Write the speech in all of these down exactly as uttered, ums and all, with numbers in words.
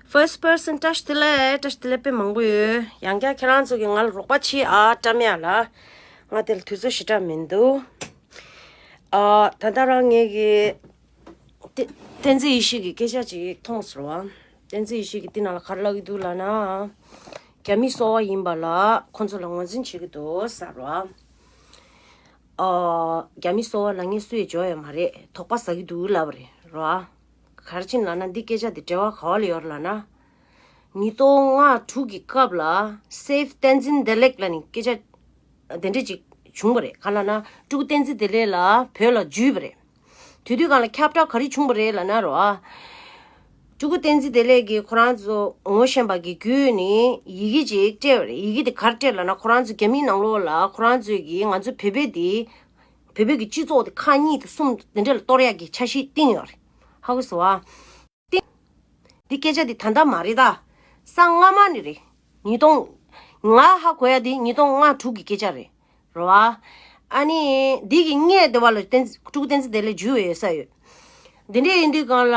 First person བཀྲ་ཤིས་བདེ་ལེགས། བཀྲ་ཤིས་བདེ་ལེགས་དཔེ་མང་པོ་ཡོད། ཡང་བསྐྱར་ཁྱེད་རང་ཚོ་གིས་ང་ལ་རོགས་པ་བྱེད་ཨ། བཀྲམ་ཡ་ལ། ང་དེ་ལ་དུས་ཚོད་ཞེ་དྲག་མི་འདུག་ཨ། ད་ལྟ་རང་ངེད་ཀྱི་བསྟན་བསྟན་འཛིན་ཡེ་ཤེས་ཀྱི་སྐད་ཆ་ཅིག་མཐོང་སོང་བ། བསྟན་འཛིན་ཡེ་ཤེས་ཀྱིས་འདི་ནང་ལ་ག་རེ་ལབ་ཀྱི་འདུག་ལབ་ན། རྒྱ་མི་སོ་པ་ཡིན་པ་ལ་ཁོ་ཚོ་ལ་ངོས་འཛིན་བྱེད་ཀྱི་འདུག་ཟེར་བ། ཨ། རྒྱ་མི་སོ་པ་ལབ་མཁན་སུ་ཡིས་འཇོག་ཡོད་མ་རེད། དོགས་པ་ཟ་གི་འདུག་ལབ་པ་རེད་རོ། ག་རེ་བྱས་ནས་ལབ་ན། འདི་སྐད་ཆ་འདི་འབྲེལ་བ་ག་བ་ལ་ཡོད་རེད་ལབ་ན། ཉིས་སྟོང་ལྔ་དྲུག་གི་སྐབས་ལ་Save Tenzin Delek ལབ་ནས་སྐད་ཆ་དེ་འདྲ་ཅིག་བྱུང་བ་རེད། ག་ལབ་ན་ཕྲུ་གུ་བསྟན་འཛིན་བདེ་ལེགས་ལ་བོད་ལ་འཇུས་པ་རེད། དེ་དུས་སྒང་ལ་ཁྱབ་བསྒྲགས་ག་རེ་བྱུང་བ་རེད་ལབ་ན་རོ། ཨ། ཕྲུ་གུ་བསྟན་འཛིན་བདེ་ལེགས་ཀྱིས་ཁོ་རང་ཚོ་ངོ་ཤེས་པ་གི་བརྒྱུད་ནས་ཡི་གེ་ཅིག་སྤྲད་པ་རེད། ཡི་གེ་དེ་ག་རེ་སྤྲད་ལབ་ན། ཁོ་རང་ཚོ་རྒྱ་མིའི་ནང་ལོགས་ལ་ཁོ་རང་ཚོས་ཀྱིས་ང་ཚོ་བོད་པའི་དེ། བོད་པའི་གི་སྤྱི་ཚོགས་དེ་ཁག་གཉིས་དང་གསུམ་དེ་འདྲ་ལ་གཏོར་ཡག་གི་འཆར་གཞི་བཏིང་ཡོད་རེད། ཧ་གོ་སོང་ཨ། འདི་སྐད་ཆ་འདི་ད་ལྟ་མ་རེད་ད། ས་སྔ་མ་ནས་རེད། ཉིས་སྟོང་། ང་ཧ་གོ་ཡ་འདི་ཉིས་སྟོང་ལྔ་དྲུག་གི་སྐད་ཆ་རེད། རེད་བ། ཨ་ནི། འདི་གི་སྔས་དེ་བ་ལ་བསྟན་ཕྲུ་གུ་བསྟན་འཛིན་བདེ་ལེགས་འཇུས་ཡོད་ས་ཡོད། འདི་འདྲས་ཡིན་དུས་སྒང་ལ།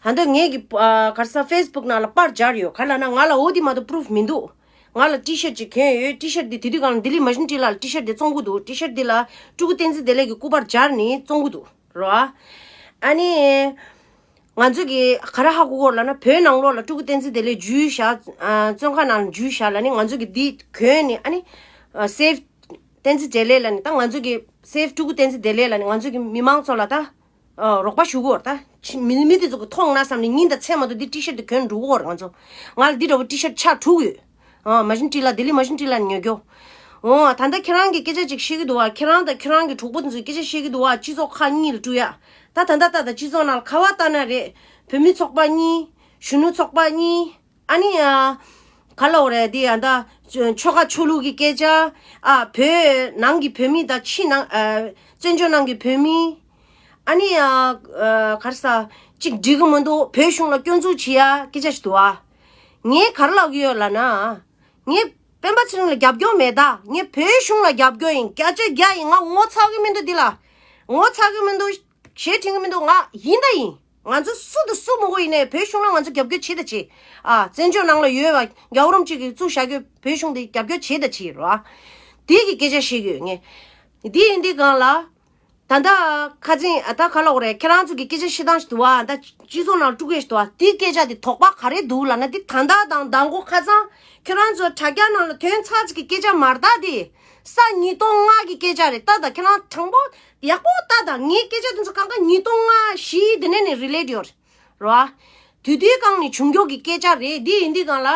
ད་ལྟ་ངས་ཀྱི་ཨ། ག་རེ་ཟ། Facebook ནང་ལ་པར་སྦྱར་ཡོད། ག་རེ་ལབ་ན་ང་ལ་འོ་དེ་མ་གཏོགས་པུ་རུབ་མི་འདུག་ང་ལ་ཊི་ཤར་ཅིག་གྱོན་ཡོད། ཊི་ཤར་དེ་དེ་དུས་སྒང་ལ་ལྡི་ལི་མ་ཤིན་ཊི་ལ་ཊི་ཤར་དེ་བཙོང་གི་འདུག་ཊི་ཤར་དེ་ལ་ཕྲུ་གུ་བསྟན་འཛིན་བདེ་ལེགས་ཀྱི་སྐུ་པར་སྦྱར་ནས་བཙོང་གི་འདུག་རོ། ཨ་ནི། ང་ཚོ་གི་ག་རེ་ཧ་གོ་གོ་ལབ་ན། བོད་ནང་ལོགས་ལ་ཕྲུ་གུ་བསྟན་འཛིན་བདེ་ལེགས་འཇུས་བཞག་ཨ། བཙོན་ཁང་ནང་ལ་འཇུས་བཞག་ལབ་ནི། ང་ཚོ་གི་འདི་གྱོན་ནི། ཨ་ནི། ཨ། Save བསྟན་འཛིན་བདེ་ལེགས་ལབ་ནི། ད་ང་ཚོ་གི་Save ཕྲུ་གུ་བསྟན་འཛིན་བདེ་ལེགས་ལབ་ནི། ང་ཚོ་གི་མི་མང་ཚོ་ལ་ད། ཨ། རོགས་པ་ཞུ་གོ་ད། ཕྱི་མི་མི་དེ་ཚོ་གི་མཐོང་ན་བསམ་ནི་ཉིན་དང་མཚན་མ་གཏོགས་འདི་ཊི་ཤར་དེ་གྱོན་འགྲོ་གོ་ང་ཚོ། ང་ལ་འདི་འདྲ་བོ་ཊི་ཤར་ཆ་དྲུག་ཡོད། ཨ། མ་ཤིན་ཊི་ལ། ལྡི་ལི་མ་ཤིན་ཊི་ལ་ནས་ཉོ་རྒྱུ། འོ། ད་ལྟ་ཁྱེད་རང་གིས་སྐད་ཆ་ཅིག་བཤད་ཀྱི་འདུག་བ། ཁྱེད་རང་དང་ཁྱེད་རང་གི་གྲོགས་པོ་ཚོས་སྐད་ཆ་བཤད་ཀྱི་འདུག་བ། སྤྱི་ཚོགས་ཁག་གཉིས་ལ་དཀྲུག་ཡ། ད་ད་ལྟ་ད་ལྟ་སྤྱི་ཚོགས་ནང་ལ་ག་བ་ལྟ་ན་རེད། བོད་མི་ཚོགས་པ་གཉིས། གཞོན་ནུ་ཚོགས་པ་གཉིས། ཨ་ནི་ཨ། ག་ལབ་དགོས་རེད། དེ་ཨ། ད་ཆོལ་ཁ་ཆོས་ལུགས་ཀྱི་སྐད་ཆ། ཨ། བོད་ནང་གི་བོད་མི་དང་ཕྱི་ནང་ཨ། བཙན་བྱོལ་ནང་གི་བོད་མི། ཨ་ནི་ཨ། ཨ། ག་རེ་ཟ། གཅིག་འགྲིག་གི་མི་འདུག་བོད་གཞུང་ལ་སྐྱོན་འཛུགས་བྱེད་ཡ་སྐད་ཆ་ཞིག་འདུག་ཨ། ངས་ག་རེ་ལབ་ཀྱི་ཡོད་ལབ་ན། ངས་སྤེན་པ་ཚེ་རིང་ལ་རྒྱབ་སྐྱོར་མེད་ད། ངས་བོད་གཞུང་ལ་རྒྱབ་སྐྱོར་ཡིན། བརྒྱ་ཆ་བརྒྱ་ཡིན། ང་ངོ་ཚ་གི་མི་འདུག་འདི་ལ། ངོ་ཚ་གི་མི་འདུག་ཞེ་དྲན་གི་མི་འདུག་ང་ཡིན་ད་ཡིན། ང་ཚོ་སུ་དང་སུ་མི་དགོས་ཡིན་ནའི་བོད་གཞུང་ལ་ང་ཚོ་རྒྱབ་སྐྱོར་བྱེད་ད་བྱེད། ཨ། བཙན་བྱོལ་ནང་ལ་ཡོད་པ་རྒྱལ་བ་རིན་པོ་ཆེ་གིས་བཙུགས་བཞག་རྒྱུ་བོད་གཞུང་དེ་རྒྱབ་སྐྱོར་བྱེད་ད་བྱེད་རོ། ཨ། དེ་གི་སྐད་ཆ་བཤད་གི་ཡོད་ངས། དེ་ཡིན་དུས་སྒང་ལ། ད་ལྟ་ཁ་སང་ཨ། ད་ག་ལབ་དགོས་རེད། ཁྱེད་རང་ཚོ་གི་སྐད་ཆ་བཤད་སྟངས་ཤིག་འདུག་བ། ད་སྤྱི་ཚོགས་ནང་དཀྲུག་ཡས་ཤིག་འདུག་བ། དེ་སྐད་ཆ་དེ་དོགས་པ་ག་རེ་འདུག་ལབ་ན། དེ་ད་ལྟ་དང་མདང་དགོང་ཁ་སང་ཁྱེད་རང་ཚོ་དྲ་རྒྱ་ནང་ལ་ཐོན་ཚར་ཅིག་གི་སྐད་ཆ་མ་རེད་ད། དེ་ས་ཉིས་སྟོང་ལྔ་གི་སྐད་ཆ་རེད། ད་ད་ཁྱེད་རང་དྲང་པོ་ཡག་པོ་ལྟ་ད། ངའི་སྐད་ཆ་དེ་ཚོ་གང་ག་ཉིས་སྟོང་ལྔ་བཞི་དེ་ནས་ནས་རི་ལེ་ཊི་ཡོད་རེད་བ། དུས་དུས་སྒང་ནས་བྱུང་རྒྱུ་གི་སྐད་ཆ་རེད། དེ་ཡིན་དུས་སྒང་ལ་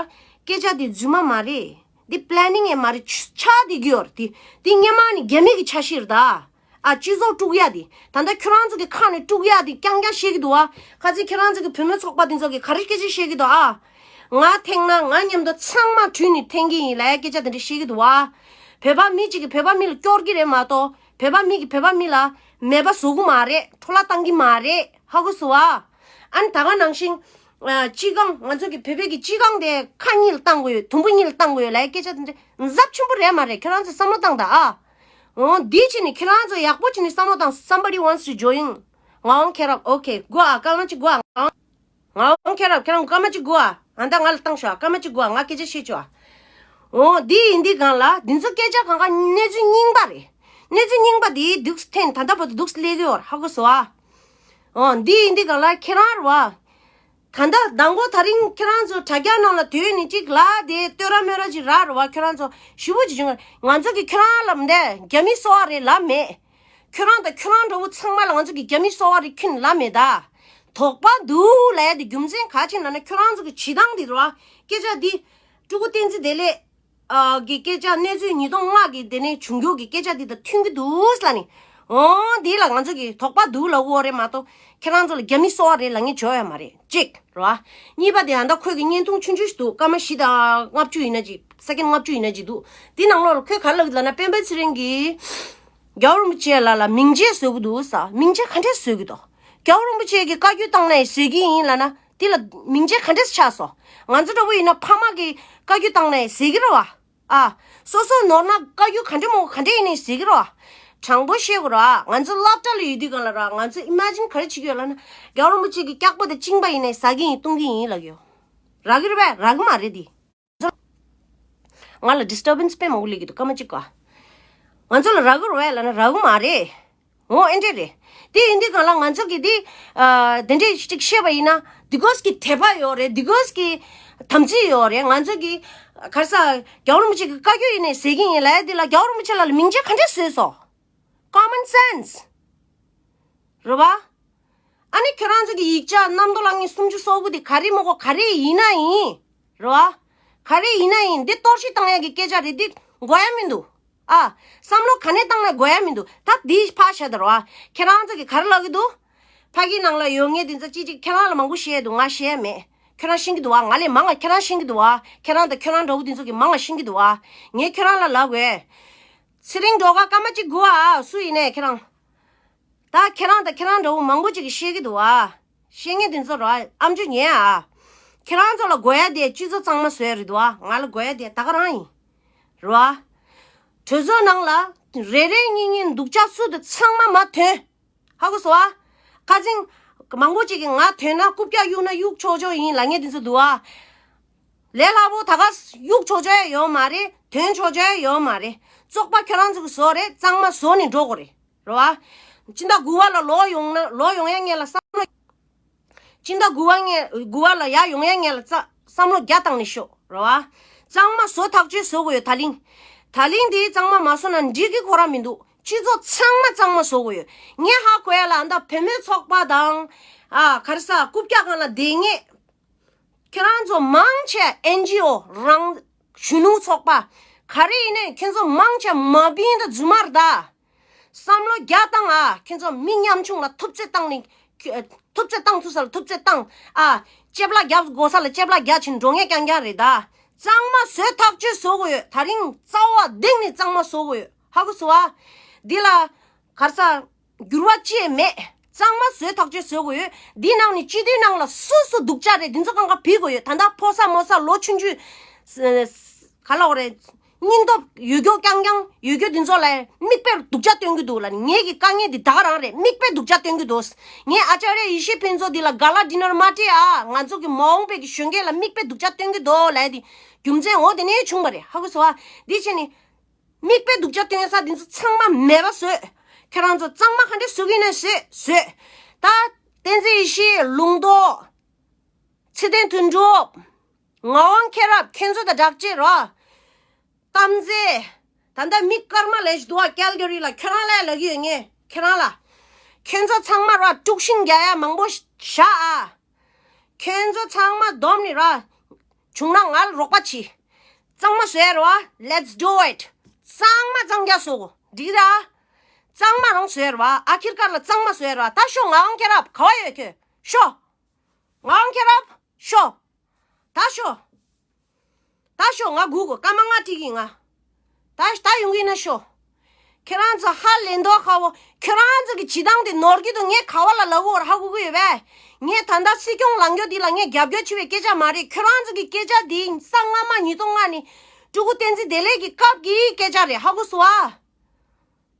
སྐད་ཆ་དེ་རྫུན་མ་མ་རེད། འདི་པི་ལེ་ནིང་ཡང་མ་རེད། ཆ་དེ་གི་ཡོད་རེད། དེ་དེ་སྔོན་མ་ནས་རྒྱ་མི་གི་འཆར་གཞི་རེད་ད། ཨ། སྤྱི་ཚོགས་དཀྲུག་ཡ་དེ། ད་ལྟ་ཁྱོད་རང་ཚོ་གི་ཁ་ནས་དཀྲུག་ཡ་དེ་རྐྱང་རྐྱང་བཤད་གི་འདུག་ཨ། ཁ་ཚིག་ཁྱོད་རང་ཚོ་གི་བུ་མོ་ཚོགས་པ་དེ་ཚོ་གི་ག་རེ་སྐད་ཆ་བཤད་གི་འདུག་ཨ། ང་འཐེན་ན་ང་མཉམ་དུ་ཚང་མ་དྲུད་ནས་འཐེན་གི་ཡིན་ལབ་ཡ་སྐད་ཆ་དེ་འདྲ་བཤད་གི་འདུག་ཨ། བོད་པ་མི་གཅིག་གིས་བོད་པ་མི་ལ་སྐྱོར་གི་རེད་མ་གཏོགས། བོད་པ་མི་གིས་བོད་པ་མི་ལ་མེད་པ་བཟོ་གི་མ་རེད། འཕྲོ་བརླག་བཏང་གི་མ་རེད། ཧ་གོ་སོང་ཨ། ཨ་ནི་ད་ག་ནང་བཞིན། ཨ། སྤྱི་ཁང་། ང་ཚོ་གི་བོད་པའི་གི་སྤྱི་ཁང་དེ་ཁ་གཉིས་ལ་བཏང་དགོས་ཡོད། དུམ་བུ་གཉིས་ལ་བཏང་དགོས་ཡོད་ལབ་ཡ་སྐད་ཆ་དེ་འདྲ་ཚབས་ཆེན་པོ་རེད་མ་རེད། ཁྱོད་རང་ཚོ་བསམ་བློ་བཏང་དང་ཨ། འོ། འདི་བྱས་ནས་ཁྱེད་རང་ཚོ་ཡག་པོ་བྱས་ནས་བསམ་བློ་བཏང་། Somebody wants to join. ངག་དབང་མཁྱེན་རབ། ཨོ་ཁེ། དགོས་ཨ། སྐར་མ་གཅིག་དགོས་ཨ། ངག་དབང་མཁྱེན་རབ། ཁྱེད་རང་སྐར་མ་གཅིག་དགོས་ཨ། ཨ། ད་ང་ལ་བཏང་ཤོག་སྐར་མ་གཅིག་དགོས་ཨ། ང་སྐད་ཆ་བཤད་ཆོག་ཨ། འོ། འདི་ཡིན་དུས་སྒང་ལ་འདི་ཚོ་སྐད་ཆ་གང་ག་གནས་ཚུལ་རྙིང་པ་རེད། གནས་ཚུལ་རྙིང་པ་འདི་འདུག་འཐེན། ད་ལྟ་བར་དུ་འདུག་སླེབས་ཀྱི་ཡོད་རེད། ཧ་གོ་སོང་ཨ། འོ། འདི་ཡིན་དུས་སྒང་ལ་ཁྱེད་རང་རེད་བ། ད་ལྟ་མདང་དགོང་དེ་རིང་ཁྱེད་རང་ཚོ་དྲ་རྒྱ་ནང་ལ་དུས་ནི་གཅིག་ལ་དེ་བསྟོད་ར་སྨོན་ར་ཅིག་རག་རེད་བ། ཁྱེད་རང་ཚོ་ཞེ་པོ་ཅིག་བྱུང་། ང་ཚོ་གིས་ཁྱེད་རང་ལ་མི་འདྲ་རྒྱ་མི་སོ་པ་རེད་ལབ་མེད། ཁྱེད་རང་དང་ཁྱེད་རང་འདྲ་བོ་ཚང་མ་ལ་ང་ཚོ་གིས་རྒྱ་མི་སོ་པ་རེད་ཁྱོད་ལབ་མེད་ད། དོགས་པ་འདུག་ལབ་ཡ་དེ་རྒྱུ་མཚན་ག་ཅིག་ལབ་ན། ཁྱེད་རང་ཚོ་གི་བྱེད་སྟངས་དེ་རེད་བ། སྐད་ཆ་འདི་ཕྲུ་གུ་བསྟན་འཛིན་བདེ་ལེགས་ཨ་གི་སྐད་ཆ་གནས་ཚུལ་ཉིས་སྟོང་ལྔ་གི་དེ་ནས་བྱུང་རྒྱུ་གི་སྐད་ཆ་འདི་དང་མཐུན་གྱི་འདུག་ལབ་ནས། འོ། འདི་ལ་ང་ཚོ་གི་དོགས་པ་འདུག་ལབ་དགོས་རེད་མ་གཏོགས། ཁྱེད་རང་ཚོ་ལ་རྒྱ་མི་སོ་པ་རེད་ལབ་མཁན་བྱོས་ཡ་མ་རེད། གཅིག་རེད་བ། གཉིས་པ་དེ་ད་ལྟ་ཁོས་གི་བརྙན་ཐུང་ཆུང་ཆུང་ཞིག་འདུག་སྐར་མ་བཞི་དང་ལྔ་བཅུ་ཡིན་ན་ཅིག་སེ་ཀེན་ལྔ་བཅུ་ཡིན་ན་ཅིག་འདུག་དེ་ནང་ལོགས་ལ་ཁོས་ག་རེ་ལབ་ཀྱི་འདུག་ལབ་ན། སྤེན་པ་ཚེ་རིང་གིས་རྒྱལ་བ་རིན་པོ་ཆེ་ལ་ལ་མིང་ཆད་བཟོ་གི་འདུག་ས། མིང་ཆད་ག་འདྲས་བཟོ་གི་འདུག་རྒྱལ་བ་རིན་པོ་ཆེ་གིས་བཀའ་བཀྱོན་བཏང་ནའི་བཟོ་གི་ཡིན་ལབ་ན། དེ་ལ་མིང་ཆད་ག་འདྲས་ཆགས་སོང་། ང་ཚོ་འདྲ་བོ་ཡིན་ན་ཕ་མ་གིས་བཀའ་བཀྱོན་བཏང་ནའི་བཟོ་གི་རེད་བ། ཨ། སོ་སོ་ནོར་ན་བཀའ་བཀྱོན་ག་འདྲས་མོ་ག་འདྲས་ཡིན་ནའི་བཟོ་གི་རེད་བ། དྲང་པོ་བཤད་དགོས་རེད་བ། ང་ཚོ་སློབ་གྲྭ་ལ་ཡོད་དུས་སྒང་ལ་ར་ང་ཚོ་ཨི་མ་ཇིན་ག་རེ་བྱེད་ཀྱི་ཡོད་ལབ་ན། རྒྱལ་བ་རིན་པོ་ཆེ་གིས་སྐྱག་པ་དེ་བཅིངས་པ་ཡིན་ནའི་ཟ་གི་ཡིན། བཏུང་གི་ཡིན་ལབ་ཀྱི་ཡོད། རག་གི་རེད་པས། རག་གི་མ་རེད་དེ། ང་ལ་ཌི་སི་ཊར་བན་སི་དཔེ་མང་པོ་སླེབས་ཀྱི་འདུག་སྐར་མ་གཅིག་ག་ང་ཚོ་ལ་རག་གི་རེད་པས་ལབ་ན་རག་གི་མ་རེད། འོ་ཨེ་འདྲས་རེད། དེ་ཡིན་དུས་གང་ལ་ང་ཚོ་གི་འདི་ཨ་དེ་འདྲས་ཅིག་བཤད་པ་ཡིན་ན་འདི་གོས་ཀྱི་དད་པ་ཡོད་རེད། འདི་གོས་ཀྱི་དམ་ཚིག་ཡོད་རེད། ང་ཚོ་གི་ག་རེ་ཟ་རྒྱལ་བ་རིན་པོ་ཆེ་གི་བཀའ་བཀྱོན་ཡིན་ནས་ཟེར་གྱི་ཡིན་ལབ་ཡ་འདི་ལ་རྒྱལ་བ་རིན་པོ་ཆེ་ལ་ལ་མིང་ཆད་ག་འདྲས་བཟོས་སོང་། Common sense རེད་པ། ཨ་ནི་ཁྱོད་རང་ཚོ་གི་ཡིག་ཆ་རྣམ་རྟོག་ལ་ངས་སུམ་ཅུ་སོ་དགུ་དེ་ག་རེ་མོ་གོ་ག་རེ་ཡིན་ན་ཡིན། རེད་པ། ག་རེ་ཡིན་ན་ཡིན་འདི་གཏོར་བཤིག་བཏང་ཡ་གི་སྐད་ཆ་རེད། འདི་དགོས་ཡ་མི་འདུག་ཨ། བསམ་བློ་ག་ནས་བཏང་ན་དགོས་ཡ་མི་འདུག་ད་འདི་ཕར་བཞག་དང་རེད་པ། ཁྱེད་རང་ཚོ་གི་ག་རེ་ལབ་གི་འདུག་ཕ་གི་ནང་ལ་ཡོད་ངེས་འདི་ཚོ་ཅིག་ཅིག་ཁྱེད་རང་ལ་མང་པོ་བཤད་འདུག་ང་བཤད་མེད། ཁྱེད་རང་ཤེས་ཀྱི་འདུག་པ། ང་ལས་མང་ང་ཁྱེད་རང་ཤེས་ཀྱི་འདུག་པ། ཁྱེད་རང་དང་ཁྱེད་རང་འདྲ་བོ་འདི་ཚོ་གི་མང་ང་ཤེས་ཀྱི་འདུག་པ། ངས་ཁྱེད་རང་ལ་ལབ་དགོས། ཚེ་རིང་སྒྲོལ་དཀར་སྐར་མ་གཅིག་སྒུག་ཨ། སུ་ཡིན་ནས་ཁྱེད་རང་། ད་ཁྱེད་རང་དང་ཁྱེད་རང་འདྲ་བོ་མང་པོ་ཅིག་གིས་བཤད་ཀྱི་འདུག་ཨ། བཤད་མཁན་དེ་ཚོ་ར་ཨམ་ཅོག་ཉན་ཨ། ཁྱེད་རང་ཚོ་ལ་དགོས་ཡ་དེ་སྤྱི་ཚོགས་གཙང་མ་བཟོ་ཡ་རེད་འདུག་ཨ། ང་ལ་དགོས་ཡ་དེ་ད་ག་རང་ཡིན། རེད་པ། གྲོས་ཚོགས་ནང་ལ་རེ་རེ་གཉིས་གཉིས་སྡུག་ཅག་སུ་དེ་ཚང་མ་མར་ཐོན། ཧ་གོ་སོང་ཨ། ཁ་སང་མང་པོ་ཅིག་གིས་ང་ཐོན་ན་རྐུབ་བཀྱག་གཡུག་ན་གཡུག་ཆོག་ཆོག་ཡིན་ལབ་མཁན་དེ་ཚོ་འདུག་ཨ། ལས་སླ་པོ་ད་ག་གཡུག་ཆོག་ཆོག་ཡ་ཡོད་མ་རེད། ཐོན་ཆོག་ཆོག་ཡ་ཡོད་མ་རེད། བཙོག་པ་ཁྱོད་རང་ཚོ་གི་བཟོ་རེད། གཙང་མ་བཟོ་ནས་འགྲོ་དགོས་རེད། རེད་པ། སྤྱི་ཟླ་དགུ་པ་ལ་ལོག་ཡོང་ན་ལོག་ཡོང་ཡ་ངེས་ལ་བསམ་བློ། སྤྱི་ཟླ་དགུ་པ་ངེས་དགུ་པ་ལ་ཡར་ཡོང་ཡ་ངེས་ལ་བསམ་བློ་རྒྱ་བཏང་ནས་ཤོག་རེད་པ། གཙང་མ་བཟོ་ཐག་གཅོད་བཟོ་དགོས་ཡོད་ད་ལིང་། ད་ལིང་འདི་གཙང་མ་མ་བཟོ་ན་འགྲིག་གི་ཁོ་རང་མི་འདུག་སྤྱི་ཚོགས་ཚང་མ་གཙང་མ་བཟོ་དགོས་ཡོད། ངས་ཧ་གོ་ཡ་ལ་ད་བུད་མེད་ཚོགས་པ་དང་། ཨ་ག་རེ་ཟ་རྐུབ་བཀྱག་སྒང་ལ་བསྡད་མཁན། ཁྱེད་རང་ཚོ་མང་ཆེ་ཨེན་ཇི་ཨོ་རང་གཞོན་ནུ་ཚོགས་པ། ག་རེ་ཡིན་ནའི་ཁྱེད་ཚོ་མང་ཆེ་མ་བིན་དང་རྫུན་མ་རེད་ད། བསམ་བློ་རྒྱ་བཏང་ཨ། ཁྱེད་ཚོ་མི་ཉམ་ཆུང་ལ་ཐུབ་ཚོད་བཏང་ནས། ཐུབ་ཚོད་བཏང་ཐུབ་ས་ལ་ཐུབ་ཚོད་བཏང་ཨ། ལྕེབ་ལ་རྒྱབ་དགོས་ས་ལ་ལྕེབ་ལ་རྒྱ་བྱིན་འགྲོ་ངེས་རྐྱང་རྐྱང་རེད་ད། གཙང་མ་བཟོས་ཐག་གཅོད་བཟོ་དགོས་ཡོད་ད་རིང་རྩ་བ་གདེང་ནས་གཙང་མ་བཟོ་དགོས་ཡོད་ཧ་གོ་སོང་ཨ། འདི་ལ་ག་རེ་ཟ། འགྱུར་བ་ཅི་ཡང་མེད། གཙང་མ་བཟོས་ཐག་གཅོད་བཟོ་དགོས་ཡོད། འདི་ནང་ནས་སྤྱི་འཐུས་ནང་ལ་སུ་སུ་སྡུག་ཅག་རེད་འདི་ཚོ་གང་ག་བུད་དགོས་ཡོད། ད་ལྟ་ཕོ་གསར་མོ་གསར་ལོ་ཆུང་ཆུང་། ག་ལབ་དགོས་རེད། སྙིང་སྟོབས་ཡོད་རྒྱུ་རྐྱང་རྐྱང་ཡོད་རྒྱུ་འདི་ཚོ་ལ་མིག་དཔེར་སྡུག་ཅག་སྟོན་གྱི་འདུག་ལ་ངེད་ཀྱི་དཀའ་ངལ་འདི་ད་ག་རང་རེད། མིག་དཔེ་སྡུག་ཅག་སྟོན་གྱི་འདུག་ངས་ཨ་ཅཱརྱ་ཡེ་ཤེས་ཕུན་ཚོགས་འདི་ལ་ག་ལ་ཌི་ནར་མ་སྤྲད་ཨ། ང་ཚོ་གི་མ་འོངས་པའི་གི་གཞོན་སྐྱེས་ལ་མིག་དཔེ་སྡུག་ཅག་སྟོན་གྱི་འདུག་ལབ་ཡ་འདི་རྒྱུ་མཚན་འོ་དེ་ནས་བྱུང་བ་རེད་ཧ་གོ་སོང་ཨ། འདི་བྱས་ནས། མིག་དཔེ་སྡུག་ཅག་སྟོན་ས་འདི་ཚོ་ཚང་མ་མེད་པ་བཟོས། ཁྱེད་རང་ཚོ་གཙང་མ་ག་འདྲས་བཟོ་གི་ཡིན་ན་བཟོས་བཟོས། ད་བསྟན་འཛིན་ཡེ་ཤེས། ལུང་རྟོགས། ཚེ་བརྟན་དོན་གྲུབ། ངག་དབང་མཁྱེན་རབ་ཁྱེད་ཚོ་དང་སྦྲགས་བྱས་རོགས། གཏམ་རྫས། ད་ལྟ་མི་སྐར་མ་ལས་ཞིག་འདུག་བ་ཀལ་གྷ་རི་ལ་ཁྱོད་རང་ལ་ལབ་ཀྱི་ཡོད་ངས་ཁྱེད་རང་ལ། ཁྱེད་ཚོ་ཚང་མ་རོགས་དཀྲུག་ཤིང་རྒྱག་ཡ་མང་པོ་བཞག་ཨ། ཁྱོད་ཚོ་ཚང་མ་བསྡོམས་ནས་ར། བྱུང་ན་ང་ལ་རོགས་པ་བྱེད། གཙང་མ་བཟོས་ར་བ། Let's do it. གཙང་མ་གཙང་རྐྱང་བཟོ་དགོས། འགྲིག་ར། གཙང་མ་རང་བཟོས་ར་བ། ཨ་ཁིར་ཀར་ལ་གཙང་མ་བཟོས་ར་བ། ད་ཤོག་ངག་དབང་མཁྱེན་རབ་ག་བ་ཡོད་ཁྱོད། ཤོག་ངག་དབང་མཁྱེན་རབ། ཤོག་ད་ཤོག་ད་ཤོག་ང་སྒུག་གོ་སྐར་མ་ལྔ་ཁྲིད་ཀྱི་ང་། ད་ད་ཡོང་གི་ཡིན་ན་ཤོག་ཁྱེད་རང་ཚོ་ཧ་ལས་མདོག་ཁ་བོ། ཁྱེད་རང་ཚོ་གི་བྱེད་སྟངས་དེ་ནོར་གྱི་འདུག་ངས་ག་བ་ལ་ལབ་དགོས་ར་ཧ་གོ་གི་ཡོད་པས། ངས་ད་ལྟ་སྲིད་སྐྱོང་ལངས་རྒྱུ་འདི་ལ་ངས་རྒྱབ་སྐྱོར་བྱེད་པའི་སྐད་ཆ་མ་རེད། ཁྱེད་རང་ཚོ་གི་སྐད་ཆ་འདི་ས་སྔ་མ་ཉིས་སྟོང་ལྔ་ནས་སྤྲུལ་སྐུ་བསྟན་འཛིན་བདེ་ལེགས་ཀྱི་སྐབས་ཀྱི་སྐད་ཆ་རེད་ཧ་གོ་སོང་ཨ།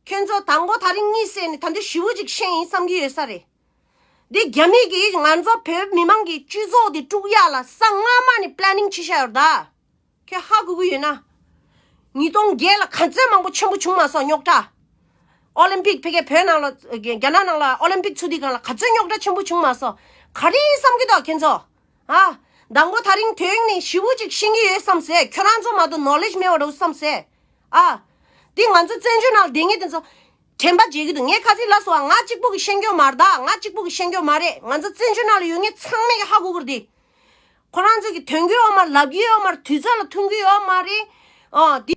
ཁྱོད་ཚོ་དང་པོ་ད་རིང་གཉིད་སད་ནས་ད་འདི་ཞེ་པོ་ཅིག་ཤེས་ཡིན་བསམ་གྱི་ཡོད་ས་རེད། འདི་རྒྱ་མི་གིས་ང་ཚོ་བོད་མི་མང་གི་སྤྱི་ཚོགས་འདི་དཀྲུག་ཡག་ལ་ས་སྔ་མ་ནས་པི་ལེ་ནིང་བྱས་བཞག་ཡོད་རེད་ད། ཁྱོད་ཧ་གོ་གི་ཡོད་ན། ཉིས་སྟོང་བརྒྱད་ལ་ག་ཚོད་མང་པོ་ཆེན་པོ་བྱུང་མ་སོང་རྙོག་དྲ། ཨོ་ལིམ་པིག་ཕ་གིའི་བོད་ནང་ལ་རྒྱ་ནག་ནང་ལ་ཨོ་ལིམ་པིག་ཚུགས་དུས་སྒང་ལ་ག་ཚོད་རྙོག་དྲ་ཆེན་པོ་བྱུང་མ་སོང་། ག་རེ་བསམ་གྱི་འདུག་ཁྱེད་ཚོ། ཨ། དང་པོ་ད་རིང་དོན་ནི་ཞེ་པོ་ཅིག་ཤེས་ཀྱི་ཡོད་བསམ་ཟེར། ཁྱོད་རང་ཚོ་མ་གཏོགས་ནོ་ལེཇ་མེད་པ་འདྲ་བོ་བསམ་ཟེར། ཨ། འདི་ང་ཚོ་བཙན་བྱོལ་ནང་ལ་བསྡད་མཁན་དེ་ཚོ་དྲན་པ་བརྗེད་ཀྱི་འདུག་ངས་ཁ་སང་ལབ་སོང་ང་གཅིག་པུ་གིས་ཤེས་ཀྱི་ཡོད་མ་རེད་ད། ང་གཅིག་པུ་གིས་ཤེས་ཀྱི་ཡོད་མ་རེད། ང་ཚོ་བཙན་བྱོལ་ནང་ལ་ཡོད་མཁན་ཚང་མས་ཀྱི་ཧ་གོ་གི་རེད་དེ། ཁོ་རང་ཚོ་གིས་ཐོན་གྱི་ཡོད་མ་རེད། ལབ་ཀྱི་ཡོད་མ་རེད། དུས་ཚོད་ལ་ཐོན་གྱི་ཡོད་མ་རེད། ཨ། འདི་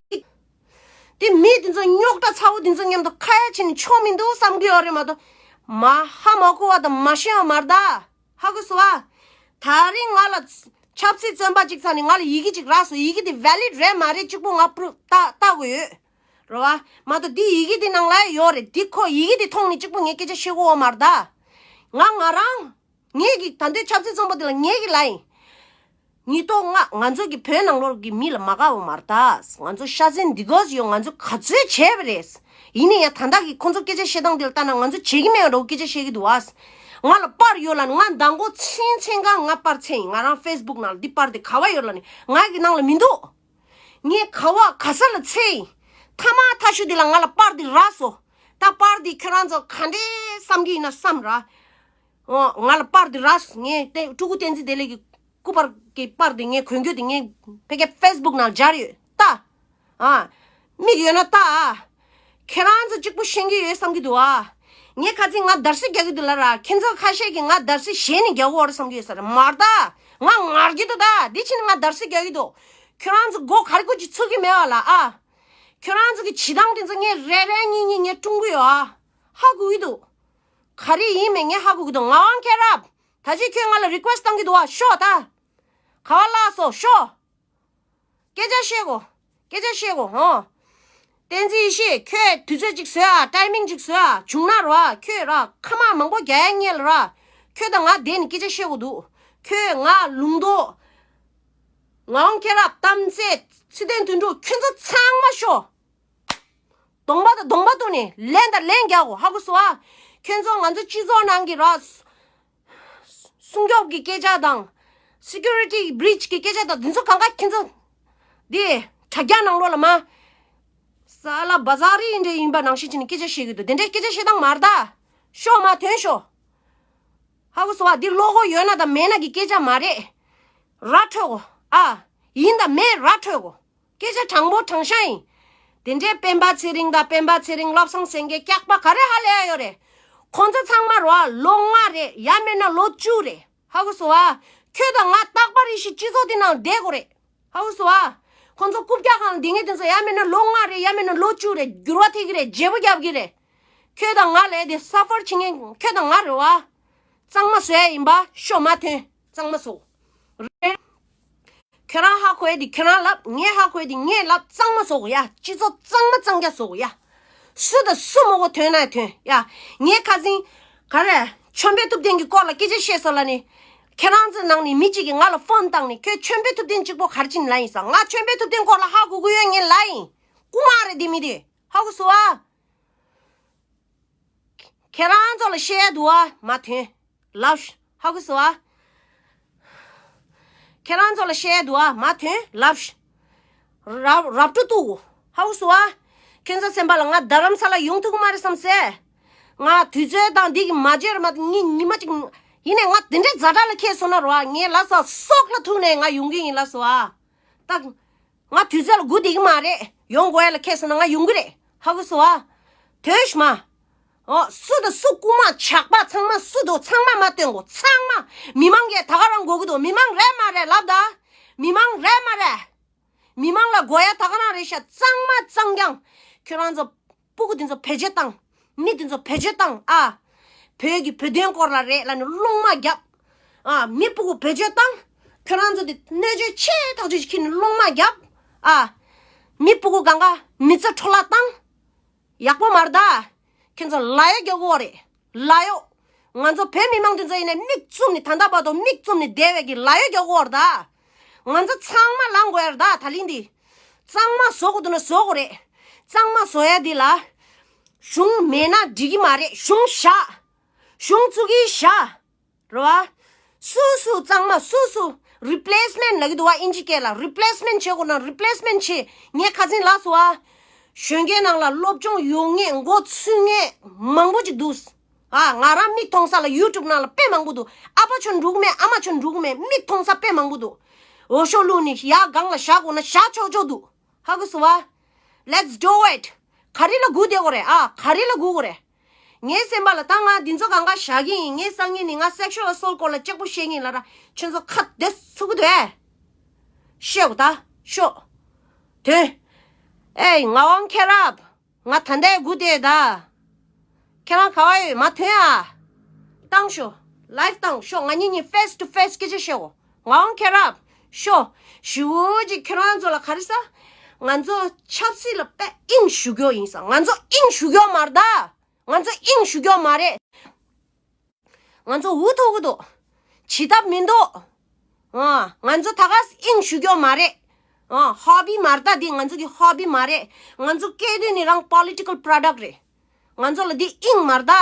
འདི་མི་དེ་ཚོ་རྙོག་དྲ་ཚ་བོ་དེ་ཚོ་མཉམ་དུ་ཁ་ཡ་བྱས་ནས་ཆོག་མི་འདུག་བསམ་གྱི་ཡོད་རེད་མ་གཏོགས། མ་ཧ་མ་གོ་བ་དང་མ་ཤེས་པ་མ་རེད་ད། ཧ་གོ་སོང་ཨ། ད་རིང་ང་ལ་ཆབ་སྲིད་བཙོན་པ་གཅིག་ཚར་ནས་ང་ལ་ཡི་གེ་གཅིག་རག་སོང་། ཡི་གེ་དེ་ཝེ་ལིཌ་རེད་མ་རེད་གཅིག་པོ་ང་པུ་རུབ་ལྟ་ལྟ་དགོས་ཡོད། རེད་བ། མ་གཏོགས་འདི་ཡི་གེ་དེ་ནང་ལ་ཡོད་རེད། འདི་ཁོ་ཡི་གེ་དེ་མཐོང་ནས་གཅིག་པོ་ངས་སྐད་ཆ་བཤད་དགོས་པ་མ་རེད་ད། ང་ང་རང་། ངས་ཀྱི་ད་ལྟའི་ཆབ་སྲིད་བཙོན་པ་དེ་ལ་ངས་ཀྱི་ལབ་ཡིན། ཉིས་སྟོང་ལྔ་ང་ཚོ་གི་བོད་ནང་ལོགས་ཀྱི་མི་ལ་མ་དགའ་བ་མ་རེད་ད། ང་ཚོ་ཤ་ཚན་འདི་གོ་ཡོད། ང་ཚོ་ག་ཚོད་བྱས་པ་རེད། ཡིན་ན་ཡང་ད་ལྟ་གི་ཁོང་ཚོ་སྐད་ཆ་བཤད་སྟངས་དེ་ལ་ལྟ་ན་ང་ཚོ་བྱེད་ཀྱི་མེད་པ་འདྲ་བོ་སྐད་ཆ་བཤད་ཀྱི་འདུག་ཨ། ང་ལ་པར་ཡོད་ལབ་ནི། ང་མདང་དགོང་མཚན་མཚན་གང་ང་པར་འཚོལ་ཡིན། ང་རང་ཕེ་སི་བུག་ནང་ལ་འདི་པར་འདི་ག་བ་ཡོད་ལབ་ནི། ང་གི་ནང་ལ་མི་འདུག་ངས་ག་བ་ག་ས་ལ་འཚོལ་ཡིན། མཐའ་མ་མཐའ་གཞུག་འདི་ལ་ང་ལ་པར་འདི་རག་སོང་། ད་པར་འདི་ཁྱོད་རང་ཚོ་ག་འདྲས་བསམ་གྱི་ཡིན་ན་བསམ་ར། ཨོ། ང་ལ་པར་འདི་རག་སོང་། ངས་བསྟན་སྤྲུལ་སྐུ་བསྟན་འཛིན་བདེ་ལེགས་ཀྱི་སྐུ་པར་གྱི་པར་འདི་ངས་གོན་རྒྱུ་འདི་ངས་ཕ་གིའི་ཕེ་སི་བུག་ནང་ལ་སྦྱར་ཡོད་ད། ཨ། མིག་ཡོད་ན་ལྟ་ཨ། ཁྱེད་རང་ཚོ་གཅིག་པུ་ཤེས་ཀྱི་ཡོད་བསམ་གྱི་འདུག་ཨ། ངས་ཁ་ཚིག་ང་འདར་སིག་རྒྱག་གི་འདུག་ལབ་ར། ཁྱེད་ཚོ་ཁ་ཤས་ཀྱིས་ང་འདར་སིག་གཞན་ནས་རྒྱག་གི་ཡོད་རེད་བསམ་གྱི་ཡོད་ས་རེད། མ་རེད་ད། ང་ངར་གྱི་འདུག་ད། འདི་ཕྱིན་ང་འདར་སིག་རྒྱག་གི་འདུག་ཁྱོད་རང་ཚོ་མགོ་ག་རེ་ཀོ་ཅིག་ཚུགས་ཀྱི་མེད་པ་ལ་ཨ། ཁྱོད་རང་ཚོ་གི་བྱེད་སྟངས་དེ་ཚོ་ངས་རེ་རེ་གཉིས་གཉིས་ངས་སྲུང་གི་ཡོད་ཨ། ཧ་གོ་གི་འདུག་ག་རེ་ཡིན་མིན་ངས་ཧ་གོ་གི་འདུག་ངག་དབང་མཁྱེན་རབ། ད་ཅི་ཁྱོད་ང་ལ་རི་ཀུ་ཨེ་སི་བཏང་གི་འདུག་ཨ། ཤོག་ད། ག་བ་ལ་སོང་ཤོག་སྐད་ཆ་བཤད་གོ། སྐད་ཆ་བཤད་གོ་ཧོ། བསྟན་འཛིན་ཡེ་ཤེས། ཁྱོད་དུས་ཚོད་ཅིག་བཟོས་ཨ། ཊའི་མིང་ཅིག་བཟོས་ཨ། བྱུང་ན་རོ་ཨ། ཁྱོད་ར་ཁ་མ་མང་པོ་རྒྱག་ཡ་ཉེ་ལ་ར། ཁྱོད་དང་ང་བསྡད་ནས་སྐད་ཆ་བཤད་གོ་འདུག་ཁྱོད། ང་ལུང་རྟོགས། ངག་དབང་མཁྱེན་རབ། གཏམ་ཚེ། ཚེ་བརྟན་དོན་གྲུབ། ཁྱོད་ཚོ་ཚང་མ་ཤོག་གདོང་པ་དང་གདོང་པ་བསྡུར་ནས་ལན་དང་ལན་རྒྱག་གོ་ཧ་གོ་སོང་ཨ། ཁྱོད་ཚོ་ང་ཚོ་སྤྱི་ཚོགས་ནང་གི་ར། སྲུང་སྐྱོབ་ཀྱི་སྐད་ཆ་དང་། སི་ཀུ་རི་ཊི་བྷི་རིཆ་གི་སྐད་ཆ་དང་འདི་ཚོ་གང་ག་ཁྱེད་ཚོ། འདི་དྲ་རྒྱ་ནང་ལོགས་ལ་མ། ས་ལ་བ་ཟ་རི་འདྲ་ཡིན་པ་ནང་བཞིན་བྱས་ནས་སྐད་ཆ་བཤད་ཀྱི་འདུག་དེ་འདྲའི་སྐད་ཆ་བཤད་སྟངས་མ་རེད་ད། ཤོག་མ་ཐོན་ཤོག་ཧ་གོ་སོང་བ། འདི་བློ་ཁོག་ཡོད་ན་དང་མེད་ན་གི་སྐད་ཆ་མ་རེད། ར་འཕྲོད་གོ་ཨ། ཡིན་དང་མེད་ར་འཕྲོད་གོ་སྐད་ཆ་དྲང་པོ་དྲང་བཞག་ཡིན། དེ་འདྲའི་སྤེན་པ་ཚེ་རིང་དང་སྤེན་པ་ཚེ་རིང་བློ་བཟང་སེང་གེ་སྐྱག་པ་ག་རེ་ཧ་ལས་ཡ་ཡོད་རེད། ཁོང་ཚོ་ཚང་མ་རོ་ཨ་ལོ་ལྔ་རེད། ཡ་མེད་ན་ལོ་བཅུ་རེད། ཧ་གོ་སོང་ཨ། ཁྱོད་དང་ང་རྟག་པར་རེ་ཞིག་སྤྱི་ཚོགས་འདི་ནང་བསྡད་དགོས་རེད། ཧ་གོ་སོང་ཨ། ཁོང་ཚོ་རྐུབ་བཀྱག་ཁང་ལ་བསྡད་མཁན་དེ་ཚོ་ཡ་མེད་ན་ལོ་ལྔ་རེད། ཡ་མེད་ན་ལོ་བཅུ་རེད། འགྱུར་བ་ཐེབས་ཀྱི་རེད། བརྗེ་པོ་རྒྱབ་ཀྱི་རེད། ཁྱོད་དང་ང་ལས་དེ་སབ་ཕར་བྱེད་མཁན་ཁྱོད་དང་ང་རེད་བ། གཙང་མ་བཟོ་ཡ་ཡིན་པ་ཤོག་མ་ཐོན། གཙང་མ་བཟོ། རེད། ཁྱོད་རང་ཧ་གོ་ཡ་དེ་ཁྱོད་རང་ལབ། ངས་ཧ་གོ་ཡ་དེ་ངས་ལབ། གཙང་མ་བཟོ་དགོས་ཡ། སྤྱི་ཚོགས་གཙང་མ་གཙང་རྐྱང་བཟོ་དགོས་ཡ། སུ་དང་སུ་མ་གོ་ཐོན་ན་ཐོན་ཡ། ངས་ཁ་སང་ག་རེ་ཆོས་འཕེལ་ཐུབ་བསྟན་གྱི་སྐོར་ལ་སྐད་ཆ་བཤད་སོང་ལབ་ནས། ཁྱེད་རང་ཚོའི་ནང་ནས་མི་གཅིག་གིས་ང་ལ་ཕོན་བཏང་ནས། ཁྱོད་ཆོས་འཕེལ་ཐུབ་བསྟན་གཅིག་པོ་ག་རེ་བྱས་ནས་ལབ་ཡིན་ཟེར། ང་ཆོས་འཕེལ་ཐུབ་བསྟན་སྐོར་ལ་ཧ་གོ་གི་ཡོད། ངས་ལབ་ཡིན། རྐུ་མ་རེད་དེ་མི་དེ། ཧ་གོ་སོང་ཨ། ཁྱེད་རང་ཚོ་ལ་བཤད་ཡ་འདུག་ཨ། མ་ཐོན། ལབ་ཤག་ཧ་གོ་སོང་ཨ། ཁྱེད་རང་ཚོ་ལ་བཤད་ཡ་འདུག་ཨ། མ་ཐོན། ལབ་ཤག་རབ་རབ་ཏུ་ཏུ། ཧ་གོ་སོང་ཨ། ཁྱེད་ཚོ་སེམས་པ་ལ་ང་རྡ་རམ་ས་ལ་ཡོང་ཐུབ་ཀྱི་མ་རེད་བསམ་སེ། ང་དུས་ཚོད་དང་འདི་གི་མ་བརྗེར་མ་ཉི་ཉི་མ་གཅིག་ཡིན་ནས། ང་དེ་འདྲའི་ཛ་དྲག་ལ་ཁེལ་སོང་ན་རོ་ཨ། ངས་ལབ་སོང་། སྲོག་ལ་ཐུག་ནས་ང་ཡོང་གི་ཡིན་ལབ་སོང་ཨ། ད། ང་དུས་ཚོད་ལ་སྒུག་བསྡད་ཀྱི་མ་རེད། ཡོང་དགོས་ཡ་ལ་ཁེལ་སོང་ན་ང་ཡོང་གི་རེད། ཧ་གོ་སོང་ཨ། ཐོས་ཤིག་མ། ཨོ། སུ་དང་སུ། རྐུ་མ་ཇག་པ་ཚང་མ་སུ་དང་ཚང་མ་མ་སྟོན་གོ་ཚང་མ། མི་མང་གིས་ད་ག་རང་དགོས་ཀྱི་འདུག་མི་མང་རེད་མ་རེད་ལབ་ད། མི་མང་རེད་མ་རེད། མི་མང་ལ་དགོས་ཡ་ད་ག་རང་རེད་ཤག་གཙང་མ་གཙང་རྐྱང་། ཁྱོད་རང་ཚོ། སྤུ་གུ་དེ་ཚོ་བེད་སྤྱོད་བཏང་། མི་དེ་ཚོ་བེད་སྤྱོད་བཏང་ཨ། བོད་ཀྱི་བོད་དོན་སྐོར་ལ་རེད་ལབ་ནས་སློང་མ་བརྒྱབ། ཨ། མི་སྤུ་གུ་བེད་སྤྱོད་བཏང་། ཁྱོད་རང་ཚོ་དེ་གནོད་བྱེད་ཆེ་ཐག་ཆོད་ཅིག་ཁྱེར་ནས་སློང་མ་བརྒྱབ། ཨ། མི་སྤུ་གུ་གང་ག་མི་ཚེ་འཕྲོ་བརླག་བཏང་། ཡག་པོ་མ་རེད་ད། ཁྱེད་ཚོ་ལ་ཡོད་རྒྱག་གི་ཡོད་རེད། ལ་ཡོད། ང་ཚོ་བོད་མི་མང་དེ་ཚོ་ཡིན་ནའི་མིག་བཙུམ་ནས། ད་ལྟ་བར་དུ་མིག་བཙུམ་ནས་བསྡད་པའི་གི་ལ་ཡོད་རྒྱག་གི་ཡོད་རེད་ད། ང་ཚོ་ཚང་མ་ལངས་དགོས་ཡ་རེད་ད། ད་ལན་འདི། གཙང་མ་བཟོ་དགོས་འདུག་ན་བཟོ་དགོས་རེད། གཙང་མ་བཟོ་ཡ་འདི་ལ། གཞུང་མེད་ན་འགྲིག་གི་མ་རེད། གཞུང་བཞག་གཞུང་བཙུགས་ཀྱི་བཞག་རེད་བ། སུ་སུ་གཙང་མ་སུ་སུ། རི་པི་ལེ་སི་མེན་ཊི་ལབ་ཀྱི་འདུག་བ། ཨིན་ཇི་སྐད་ལ། རི་པི་ལེ་སི་མེན་ཊི་བྱེད་དགོས་ན་རི་པི་ལེ་སི་མེན་ཊི་བྱེད། ངས་ཁ་སང་ལབ་སོང་བ། གཞོན་སྐྱེས་ནང་ལ་སློབ་སྦྱོང་ཡོད་མཁན་མགོ་ཚོས་མཁན་མང་པོ་ཅིག་འདུག་ཨ། ང་རང་མིག་མཐོང་ས་ལ་ཡུ་ཊུབ་ནང་ལ་དཔེ་མང་པོ་འདུག་ཨ་ཕ་ཆོ་འགྲོ་གི་མེད། ཨ་མ་ཆོ་འགྲོ་གི་མེད། མིག་མཐོང་ས་དཔེ་མང་པོ་འདུག་འོ་ཤོག་བླུགས་ནས་ཡར་སྒང་ལ་བཞག་དགོས་ན་བཞག་ཆོག་ཆོག་འདུག་ཧ་གོ་སོང་བ། Let's do it. ག་རེ་ལ་སྒུག་བསྡད་དགོས་རེད་ཨ། ག་རེ་ལ་སྒུག་དགོས་རེད། ངའི་སེམས་པ་ལ་ད་ང་འདི་ཚོ་གང་ག་བཞག་གི་ཡིན། ངས་སང་ཉིན་ནས་ང་སེག་ཤུ་ཨལ་ཨེ་སོལ་ཊི་སྐོར་ལ་གཅིག་པོ་བཤད་ཀྱི་ཡིན་ལབ་ར། ཁྱོད་ཚོ་ཁ་བདེ་ཚུགས་ཀྱི་འདུག་ཨེ། བཤད་དགོས་ད། ཤོག་ཐོན། ཨེ། ངག་དབང་མཁྱེན་རབ། ང་ད་ལྟའི་སྒུག་བསྡད་ད། ཁྱེད་རང་ག་བ་ཡོད། མ་ཐོན་ཨ། བཏང་ཤོག་ལའིབ་བཏང་ཤོག་ང་གཉིས་གཉིས་ཕེ་སི་ཊུ་ཕེ་སི་སྐད་ཆ་བཤད་འོ། ངག་དབང་མཁྱེན་རབ། ཤོག་ཞེ་པོ་ཅིག་ཁྱེད་རང་ཚོ་ལ་ག་རེ་ཟ། ང་ཚོ་ཆབ་སྲིད་ལ་དཔེ་དབྱིངས་ཞུགས་ཡོད་ཡིན་ས། ང་ཚོ་དབྱིངས་ཞུགས་ཡོད་མ་རེད་ད། ང་ཚོ་དབྱིངས་ཞུགས་ཡོད་མ་རེད། ང་ཚོ་འུ་ཐུག་གི་འདུག་བྱེད་ཐབས་མི་འདུག་ཨ། ང་ཚོ་ད་ག་དབྱིངས་ཞུགས་ཡོད་མ་རེད། ཨ། ཧོ་བི་མ་རེད་ད། འདི་ང་ཚོ་གི་ཧོ་བི་མ་རེད། ང་ཚོ་སྐད་དོད་ནི་རང་པོ་ལི་ཊི་ཀལ་པོ་རོ་ཌག་རེད། ང་ཚོ་ལ་འདི་དབྱིངས་མ་རེད་ད།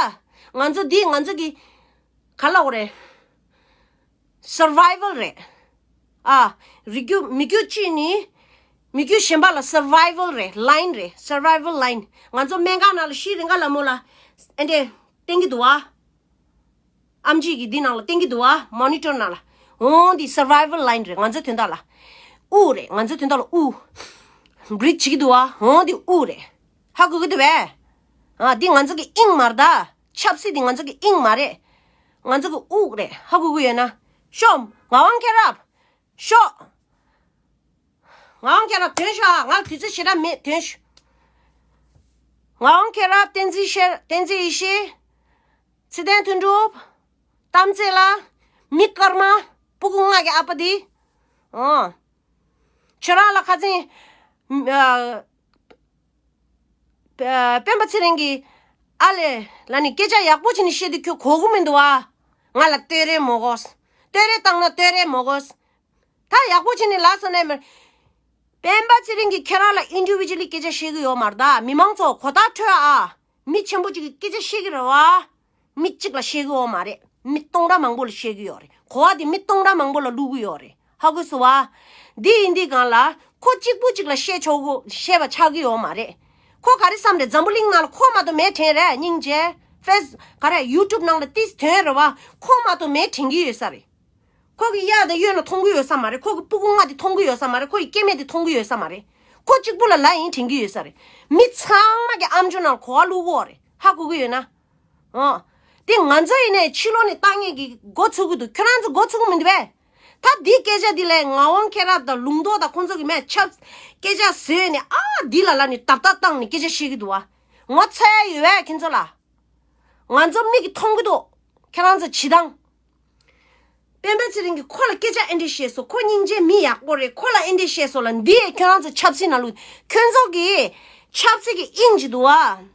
ང་ཚོ་འདི་ང་ཚོ་གི་ ག་ལབ་དགོས་རེད། survival རེད། ཨ། རིགས་རྒྱུད་མི་རྒྱུད་གཅིག་ནས་མི་རྒྱུད་གཞན་པ་ལ་survival རེད། line རེད། survival line། ང་ཚོ་སྨན་ཁང་ནང་ལ་ཤི་རིང་ག་ལ་མོ་ལ་ཨེ་འདྲས་བསྟན་གྱི་འདུག་ཨ། ཨམ་ཆི་གི་འདི་ནང་ལ་བསྟན་གྱི་འདུག་ཨ། monitor ནང་ལ། འོང་འདི་survival line རེད། ང་ཚོའི་དོན་དག་ལ། དབུགས་རེད། ང་ཚོའི་དོན་དག་ལ་དབུགས། breathe བྱེད་ཀྱི་འདུག་ཨ། འོང་འདི་དབུགས་རེད། ཧ་གོ་གི་འདུག་བས། ཨ། འདི་ང་ཚོ་གི་དབྱིངས་མ་རེད་ད། ཆབ་སྲིད་འདི་ང་ཚོ་གི་དབྱིངས་མ་རེད། ང་ཚོ་གི་དབུགས་རེད། ཧ་གོ་གི་ཡོད་ན། ཤོག་ངག་དབང་མཁྱེན་རབ། ཤོག་ངག་དབང་མཁྱེན་རབ་ཐོན་ཤོག་ང་ལ་དུས་ཚོད་ཞེ་དྲག་མེད། ཐོན་ཤོག་ངག་དབང་མཁྱེན་རབ། བསྟན་འཛིན་ཤེར། བསྟན་འཛིན་ཡེ་ཤེས། ཚེ་བརྟན་དོན་གྲུབ། གཏམ་ཚེ་ལགས། མི་སྐར་མ། སྤུ་གུ་ལྔ་གི་ཨ་ཕ་འདི། ཨོ། ཁྱོད་རང་ལ་ཁ་སང་། ཨ། སྤེན་པ་ཚེ་རིང་གིས་ཨ་ལས་ལ་ནི་སྐད་ཆ་ཡག་པོ་བྱས་ནས་བཤད་དུས་ཁྱོད་གོ་གི་མི་འདུག་ཨ། ང་ལ་བསྟོད་ར་མོ་གོས། བསྟོད་ར་བཏང་ན་བསྟོད་ར་མོ་གོས། ད་ཡག་པོ་བྱས་ནས་ལབ་སོང་ནས་མ། སྤེན་པ་ཚེ་རིང་གིས་ཁྱེད་རང་ལ་individually སྐད་ཆ་བཤད་གི་ཡོད་མ་རེད་ད། མི་མང་ཚོ་གོ་བརྡ་འཕྲོད་ཨ། མི་ཆེན་པོ་གཅིག་གིས་སྐད་ཆ་བཤད་གི་རེད་བ། མི་གཅིག་ལ་བཤད་གི་ཡོད་མ་རེད། མི་སྟོང་ཕྲག་མང་པོ་ལ་བཤད་གི་ཡོད་རེད། གོ་བ་དེ་མི་སྟོང་ཕྲག་མང་པོ་ལ་བླུག་གི་ཡོད་རེད། ཧ་གོ་སོང་བ། འདི་ཡིན་དུས་སྒང་ལ་ཁོ་གཅིག་པུ་གཅིག་ལ་བཤད་ཆོག་གི་བཤད་པ་ཆགས་གི་ཡོད་མ་རེད། ཁོ་ག་རེ་བསམ་རེད། འཛམ་བུ་གླིང་ནང་ལ་ཁོ་མ་གཏོགས་མེད་དྲན་རེད། སྙིང་རྗེ། ཕེས་ག་རེ་YouTube ནང་ལ་ཏིས་དོན་རེད་བ། ཁོ་མ་གཏོགས་མེད་དྲན་གི་ཡོད་ས་རེད། ཁོ་གི་གཡག་དང་གཡོན་ལ་མཐོང་གི་ཡོད་ས་མ་རེད། ཁོ་གི་སྤུ་གུ་ལྔ་དེ་མཐོང་གི་ཡོད་ས་མ་རེད། ཁོ་ཡི་སྐྱེ་དམན་དེ་མཐོང་གི་ཡོད་ས་མ་རེད། ཁོ་གཅིག་པུ་ལ་ལ་ཡིན་དྲན་གི་ཡོད་ས་རེད། མི་ཚང་མ་གི་ཨམ་ཅོག་ནང་གོ་བ་བླུག་གོ་རེད། ཧ་གོ་གི་ཡོད་ན། ཨོ། དེ་ང་ཚོ་ཡིན་ནའི་ཕྱི་ལོགས་ནས་བཏང་མཁན་གི་མགོ་ཚོས་གི་འདུག་ཁྱོད་རང་ཚོ་མགོ་ཚོས་གི་མི་འདུག་པས། ད་འདི་སྐད་ཆ་འདི་ལས་ངག་དབང་མཁྱེན་རབ་དང་ལུང་རྟོགས་དང་ཁོང་ཚོ་གི་མས་ཆབ་སྐད་ཆ་བཟོས་ནས་ཨ་འདི་ལ་ལ་ནི་བརྡབ་བརྡབ་བཏང་ནས་སྐད་ཆ་བཤད་གི་འདུག་བ། ངོ་ཚ་ཡ་ཡོད་པས་ཁྱེད་ཚོ་ལ། ང་ཚོ་མིག་གིས་མཐོང་གི་འདུག་ཁྱེད་རང་ཚོ་བྱེད་སྟངས། སྤེན་པ་ཚེ་རིང་གིས་ཁོ་ལ་སྐད་ཆ་ཨེ་འདྲས་བཤད་སོང་། ཁོ་སྙིང་རྗེ་མི་ཡག་པོ་རེད། ཁོ་ལ་ཨེ་འདྲས་བཤད་སོང་ལ། འདི་ཡས་ཁྱོད་རང་ཚོ་ཆབ་སྲིད་ནང་ལུགས་ཁྱོད་ཚོ་གི་ཆབ་སྲིད་ཀྱི་དབྱིངས་ཅིག་འདུག་བ།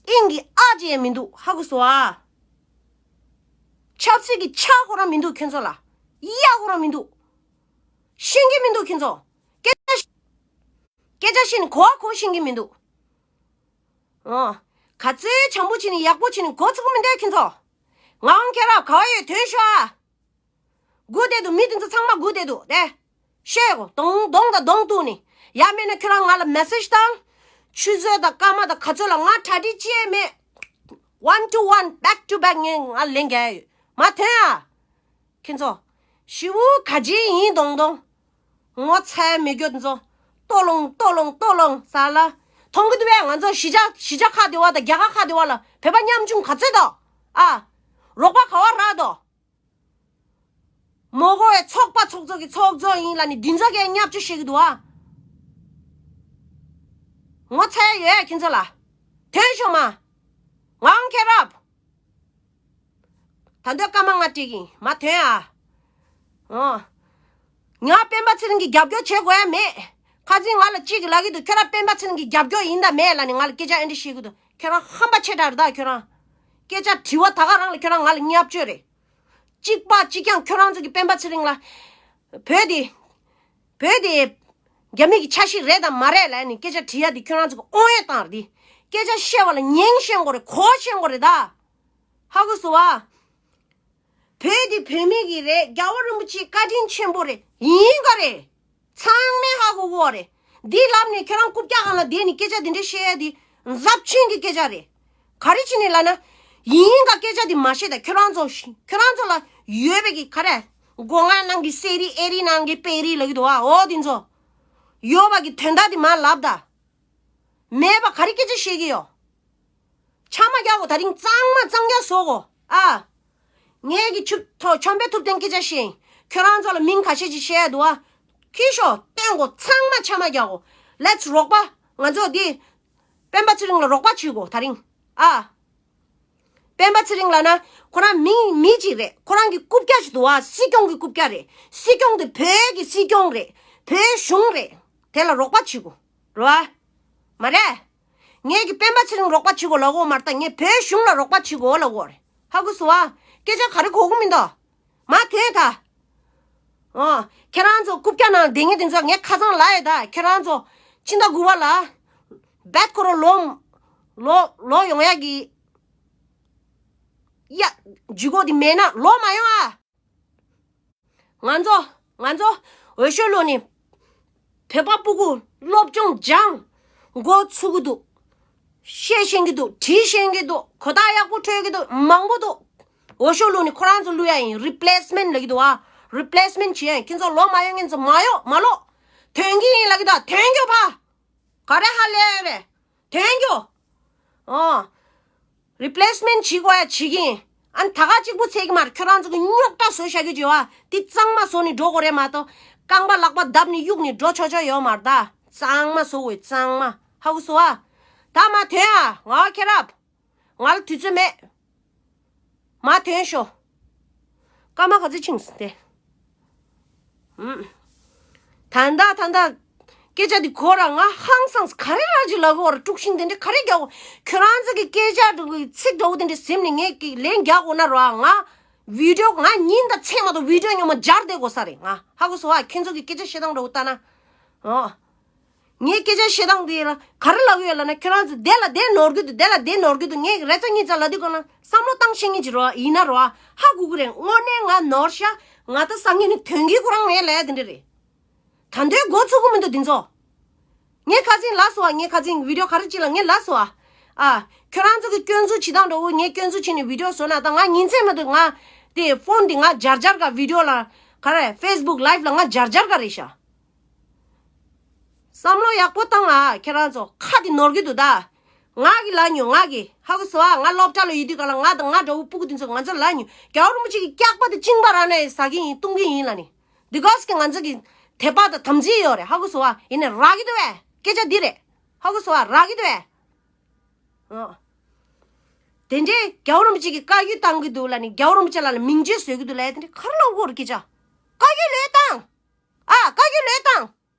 དབྱིངས་ཀྱི་ཨ་ཅེ་ཡང་མི་འདུག་ཧ་གོ་སོང་ཨ། ཆབ་སྲིད་ཀྱི་ཆ་ཁོ་རང་མི་འདུག་ཁྱོད་ཚོ་ལ་གཡག་ཁོ་རང་མི་འདུག་ཤེས་ཀྱི་མི་འདུག་ཁྱོད་ཚོ། སྐད་ཆ་སྐད་ཆ་བཤད་ནས་གོ་བ་གོ་ཤེས་ཀྱི་མི་འདུག་ཨོ། ག་ཚོད་བྱམས་པོ་བྱས་ནས་ཡག་པོ་བྱས་ནས་མགོ་ཚོས་གི་མི་འདུག་ཁྱེད་ཚོ། ངག་དབང་མཁྱེན་རབ་ག་བ་ཡོད་ཐོན་ཤོག་ཨ། སྒུག་བསྡད་འདུག་མི་དེ་ཚོ་ཚང་མ་སྒུག་བསྡད་འདུག་དེ། བཤད་གོ་གདོང་གདོང་དང་གདོང་གཏུག་ནས། ཡང་མིན་ན་ཁྱོད་རང་ང་ལ་message བཏང་། ཆུ་ཚོད་དང་སྐར་མ་དང་ག་ཚོད་ལ། ང་གྲ་སྒྲིག་ཅི་ཡང་མེད། One to one, back to back ངས་ང་ལན་རྒྱག་ཡ་ཡོད། མ་ཐོན་ཨ། ཁྱེད་ཚོ། ཞི་བོ་ག་ཅི་ཡིན་གདོང་གདོང་། ངོ་ཚ་ཡ་མེད་རྒྱུ་དེ་ཚོ། ལྟོ་ལོང་ལྟོ་ལོང་ལྟོ་ལོང་ཟེར་ལ། མཐོང་གི་འདུག་པས། ང་ཚོ་གཞིས་ཆགས་གཞིས་ཆགས་ཁག་དེ་བ་དང་རྒྱལ་ཁབ་ཁག་དེ་བ་ལ་བོད་པ་ཉམ་ཆུང་ག་ཚོད་འདུག་ཨ། རོགས་པ་ག་བ་རག་འདུག་མོ་གོ་བའི་ཚོགས་པ་ཚོགས་གཙོ་གི་ཚོགས་གཙོ་ཡིན་ལ་ནི་འདི་ཚོ་གས་བརྙས་བཅོས་བྱེད་ཀྱི་འདུག་ཨ། ངོ་ཚ་ཡ་ཡོད་ཡ་ཁྱེད་ཚོ་ལ། ཐོན་ཤོག་མ། ངག་དབང་མཁྱེན་རབ། ད་འདོད་སྐར་མ་ལྔ་སྤྲད་ཀྱིན་མ་ཐོན་ཨ། ཨོ། ང་སྤེན་པ་ཚེ་རིང་གི་རྒྱབ་སྐྱོར་བྱེད་དགོས་ཡ་མེད། ཁ་སང་ང་ལ་གཅིག་གིས་ལབ་ཀྱི་འདུག་ཁྱོད་རང་སྤེན་པ་ཚེ་རིང་གི་རྒྱབ་སྐྱོར་ཡིན་དང་མེད་ལབ་ནས་ང་ལ་སྐད་ཆ་ཨེ་འདྲ་བཤད་ཀྱི་འདུག་ཁྱོད་རང་ཧམ་པ་ཆེ་དྲགས་རེད་ད། ཁྱོད་རང་སྐད་ཆ་དྲི་བ་ད་ག་རང་ལ་ཁྱོད་རང་ང་ལ་བརྙས་བཅོས་རེད། གཅིག་པ་གཅིག་རྐྱང་ཁྱོད་རང་ཚོ་གི་སྤེན་པ་ཚེ་རིང་ལ། བོད་དེ། བོད་དེ། རྒྱ་མི་གི་ཆ་ཤས་རེད་དང་མ་རེད་ལབ་ནས་སྐད་ཆ་དྲི་ཡ་དེ་ཁྱོད་རང་ཚོ་གི་དབང་ཡོད་བཏང་རེད་དེ། སྐད་ཆ་བཤད་པ་ལ་ཉན་ཤེས་དགོས་རེད། གོ་ཤེས་དགོས་རེད་ད། ཧ་གོ་སོང་བ། བོད་འདི་བོད་མི་གི་རེད། རྒྱལ་བ་རིན་པོ་ཆེའི་བཀའ་དྲིན་ཆེན་པོ་རེད། ཡིན་ག་རེད། ཚང་མས་ཧ་གོ་གོ་རེད། འདི་ལབ་ནས་ཁྱོད་རང་རྐུབ་བཀྱག་སྒང་ལ་བསྡད་ནས་སྐད་ཆ་འདི་འདྲ་བཤད་ཡ་འདི་རྫབ་ཆེན་གྱི་སྐད་ཆ་རེད། ག་རེ་བྱས་ནས་ལབ་ན། ཡིན་ག་སྐད་ཆ་འདི་མ་བཤད་ད། ཁྱོད་རང་ཚོ་ཤི་ཁྱོད་རང་ཚོ་ལ་ཡོད་པའི་གི་ག་རེ། སྒོ་ང་ནང་གི་གསེར་རི་ཨེ་རི་ནང་གི་དཔེ་རི་ལབ་ཀྱི་འདུག་ཨ། འོ་འདི་ཚོ། ཡོད་པ་གི་དོན་དག་འདི་མ་ལབ་ད། མེད་པ་ག་རེ་སྐད་ཆ་བཤད་ཀྱི་ཡོད། ཆ་མ་རྒྱག་གོ། ད་རིང་གཙང་མ་གཙང་རྒྱག་བཟོ་གོ་ཨ། ངས་ཀྱི་ཆུ་ཐོ་ཆོམ་པའི་ཐུབ་བསྟན་སྐད་ཆ་བཤད་ཡིན། ཁྱོད་རང་ཚོ་ལ་མིང་ཁ་ཤས་ཅིག་བཤད་ཡ་འདུག་ཨ། ཁྱི་ཤོག་སྟོན་གོ། ཚང་མ་ཆ་མ་རྒྱག་གོ། Let's རོགས་པ། ང་ཚོ་འདི་སྤེན་པ་ཚེ་རིང་ལ་རོགས་པ་བྱེད་གོ་ད་རིང་ཨ། སྤེན་པ་ཚེ་རིང་ལབ་ན་ཁོ་རང་མི་མི་གཅིག་རེད། ཁོ་རང་གི་རྐུབ་བཀྱག་ཅིག་འདུག་ཨ། སྲིད་སྐྱོང་གི་རྐུབ་བཀྱག་རེད། སྲིད་སྐྱོང་དེ་བོད་ཀྱི་སྲིད་སྐྱོང་རེད། བོད་གཞུང་རེད། དེ་ལ་རོགས་པ་བྱེད་གོ། རེད་བ། མ་རེད། ངས་ཀྱི་སྤེན་པ་ཚེ་རིང་རོགས་པ་བྱེད་དགོས་ལབ་གོ་མ་རེད་ད། ངས་བོད་གཞུང་ལ་རོགས་པ་བྱེད་དགོས་ལབ་གོ་རེད། ཧ་གོ་སོང་བ། སྐད་ཆ་ག་རེ་གོ་གི་མི་འདུག་མ་ཐོན་ད། ཨོ། ཁྱེད་རང་ཚོ་རྐུབ་བཀྱག་ནང་བསྡད་མཁན་དེ་ཚོ་ངས་ཁ་སང་ལབ་ཡོད་ད། ཁྱེད་རང་ཚོ་ཕྱི་ཟླ་དགུ་པ་ལ་རྦད་ཁོ་རང་ལོག་ལོག་ལོག་ཡོང་ཡ་གི། ཡ། ཇུས་འགོད་དེ་མེད་ན་ལོག་མ་ཡོང་ཨ། ང་ཚོ་ང་ཚོ་འོས་ཤོག་བླུགས་ནས་བོད་པ་སྤུ་གུ་སློབ་སྦྱོང་སྦྱངས། མགོ་ཚོས་ཀྱི་འདུག་བཤད་ཤེས་ཀྱི་འདུག་བྲིས་ཤེས་ཀྱི་འདུག་གོ་རྟོགས་ཡག་པོ་འཕྲོད་ཀྱི་འདུག་མང་པོ་འདུག་འོས་ཤོག་བླུགས་ནས་ཁོ་རང་ཚོ་བླུགས་ཡ་ཡིན། རི་པི་ལེ་སི་མེན་ཊི་ལབ་ཀྱི་འདུག་ཨ། རི་པི་ལེ་སི་མེན་ཊི་བྱེད་ཡ་ཡིན། ཁྱེད་ཚོ་ལོག་མ་ཡོང་། ཁྱེད་ཚོ་མ་ཡོང་མ་ལོག་དོན་གྱི་ཡིན་ལབ་ཀྱི་འདུག་དོན་རྒྱུ་ཕ། ག་རེ་ཧ་ལས་རེད། དོན་རྒྱུ། ཨོ། རི་པི་ལེ་སི་མེན་ཊི་བྱེད་དགོས་ཡ་བྱེད་ཀྱི་ཡིན། ཨ་ནི་ད་ག་གཅིག་པུ་ཚད་ཀྱི་མ་རེད། ཁྱོད་རང་ཚོ་གི་རྙོག་དྲ་བཟོ་བཞག་རྒྱུ་བྱེད་བ་དེ་གཙང་མ་བཟོ་ནས་འགྲོ་དགོས་རེད་མ་གཏོགས། རྐང་པ་ལག་པ་བརྡབས་ནས་གཡུགས་ནས་འགྲོ་ཆོག་ཆོག་ཡོད་མ་རེད་ད། གཙང་མ་བཟོ་དགོས་གཙང་མ། ཧ་གོ་སོང་ཨ། ད་མ་ཐོན་ཨ། ང་ཁྱེད་རབ། ང་ལ་དུས་ཚོད་མེད། མ་ཐོན་ཤོག་སྐར་མ་ག་ཚོད་ཕྱིན་སོང་སྟེ། ཨུམ། ད་ལྟ་ད་ལྟ་སྐད་ཆ་འདི་གོ་ར་ང་ཧང་སངས། ག་རེ་ར་ཅིག་ལབ་གོ་ར། དཀྲུག་ཤིང་དེ་འདྲ་ག་རེ་རྒྱག་གོ། ཁྱོད་རང་ཚོ་གི་སྐད་ཆ་འདྲ་གི་ཚིག་འདྲ་བོ་དེ་འདྲ་ཟིན་ནས་ངས་ཀྱི་ལན་རྒྱག་གོ་ན་ར། ང་བི་ཌི་ཡོ་ང་ཉིན་དང་མཚན་མ་གཏོགས་བི་ཌི་ཡོ་ཉོ་མ་སྦྱར་བསྡད་དགོས་ས་རེད་ང་། ཧ་གོ་སོང་ཨ། ཁྱོད་ཚོ་གི་སྐད་ཆ་བཤད་སྟངས་འདྲ་བོ་ལྟ་ན། ཨོ། ངའི་སྐད་ཆ་བཤད་སྟངས་དེ་ལ་ག་རེ་ལབ་ཡོད་ལབ་ན། ཁྱོད་རང་ཚོ་དེ་ལ་དེ་ནོར་གི་འདུག་དེ་ལ་དེ་ནོར་གི་འདུག་ངས་རེ་ཙམ་གཉིས་ཙམ་ལབ་དུས་གང་ལ་བསམ་བློ་བཏང་ཤེས་ངེས་ཀྱི་རོ། ཡིན་ན་རོ། ཧ་གོ་གི་རེད། དངོས་གནས་ང་ནོར་ཤག་ང་ད་སང་ཉིན་ནི་དོན་གྱི་ཁོ་རང་ངས་ལབ་ཡ་དེ་འདྲ་རེད། ད་འདོད་མགོ་ཚོས་གི་མི་འདུག་དེ་ཚོ། ངས་ཁ་སང་ལབ་སོང་བ། ངས་ཁ་སང་བི་ཌི་ཡོ་ག་རེ་ཅིག་ལ་ངས་ལབ་སོང་བ། ཨ། ཁྱོད་རང་ཚོ་གི་སྐྱོན་འཛུགས་བྱེད་སྟངས་འདྲ་བོ། ངས་སྐྱོན་འཛུགས་བྱས་ནས་བི་ཌི་ཡོ་བཟོ་ན་ད་ང་ཉིན་མཚན་མ་གཏོགས་ང་དེ་ཕོན་དེ་ང་སྦྱར་སྦྱར་ག་བི་ཌི་ཡོ་ལ་ག་རེ་ཕེ་སི་བུག་ལའིབ་ལ་ང་སྦྱར་སྦྱར་ག་རེད་ཤག་བསམ་བློ་ཡག་པོ་བཏང་ཨ། ཁྱེད་རང་ཚོ་ཁ་དེ་ནོར་གི་འདུག་ད། ང་གི་ལབ་མྱོང་། ང་གི་ཧ་གོ་སོང་ཨ། ང་སློབ་གྲྭ་ལ་ཡོད་དུས་ག་ལ་ང་དང་ང་འདྲ་བོ་སྤུ་གུ་དེ་ཚོ་ང་ཚོ་ལབ་མྱོང་། རྒྱལ་བ་རིན་པོ་ཆེ་གི་སྐྱག་པ་དེ་གཅིན་པ་རང་ནས་ཟ་གི་ཡིན། བཏུང་གི་ཡིན་ལབ་ནས། འདི་གོ་སི་གི་ང་ཚོ་གི་དད་པ་དང་དམ་ཚིག་ཡོད་རེད། ཧ་གོ་སོང་ཨ། ཡིན་ནའི་རག་གི་འདུག་བས། སྐད་ཆ་འདི་རེད། ཧ་གོ་སོང་ཨ། རག་གི་འདུག་བས། ཨོ། དེ་འདྲའི་རྒྱལ་བ་རིན་པོ་ཆེ་གི་བཀའ་བཀྱོན་བཏང་གི་འདུག་ལབ་ནས། རྒྱལ་བ་རིན་པོ་ཆེ་ལ་ལ་མིང་རྗེས་བཟོས་གི་འདུག་ལབ་ཡ་དེ་འདྲ་ག་རེ་ལབ་དགོས་རེད། སྐད་ཆ། བཀའ་བཀྱོན་ལོས་བཏང་། ཨ། བཀའ་བཀྱོན་ལོས་བཏང་།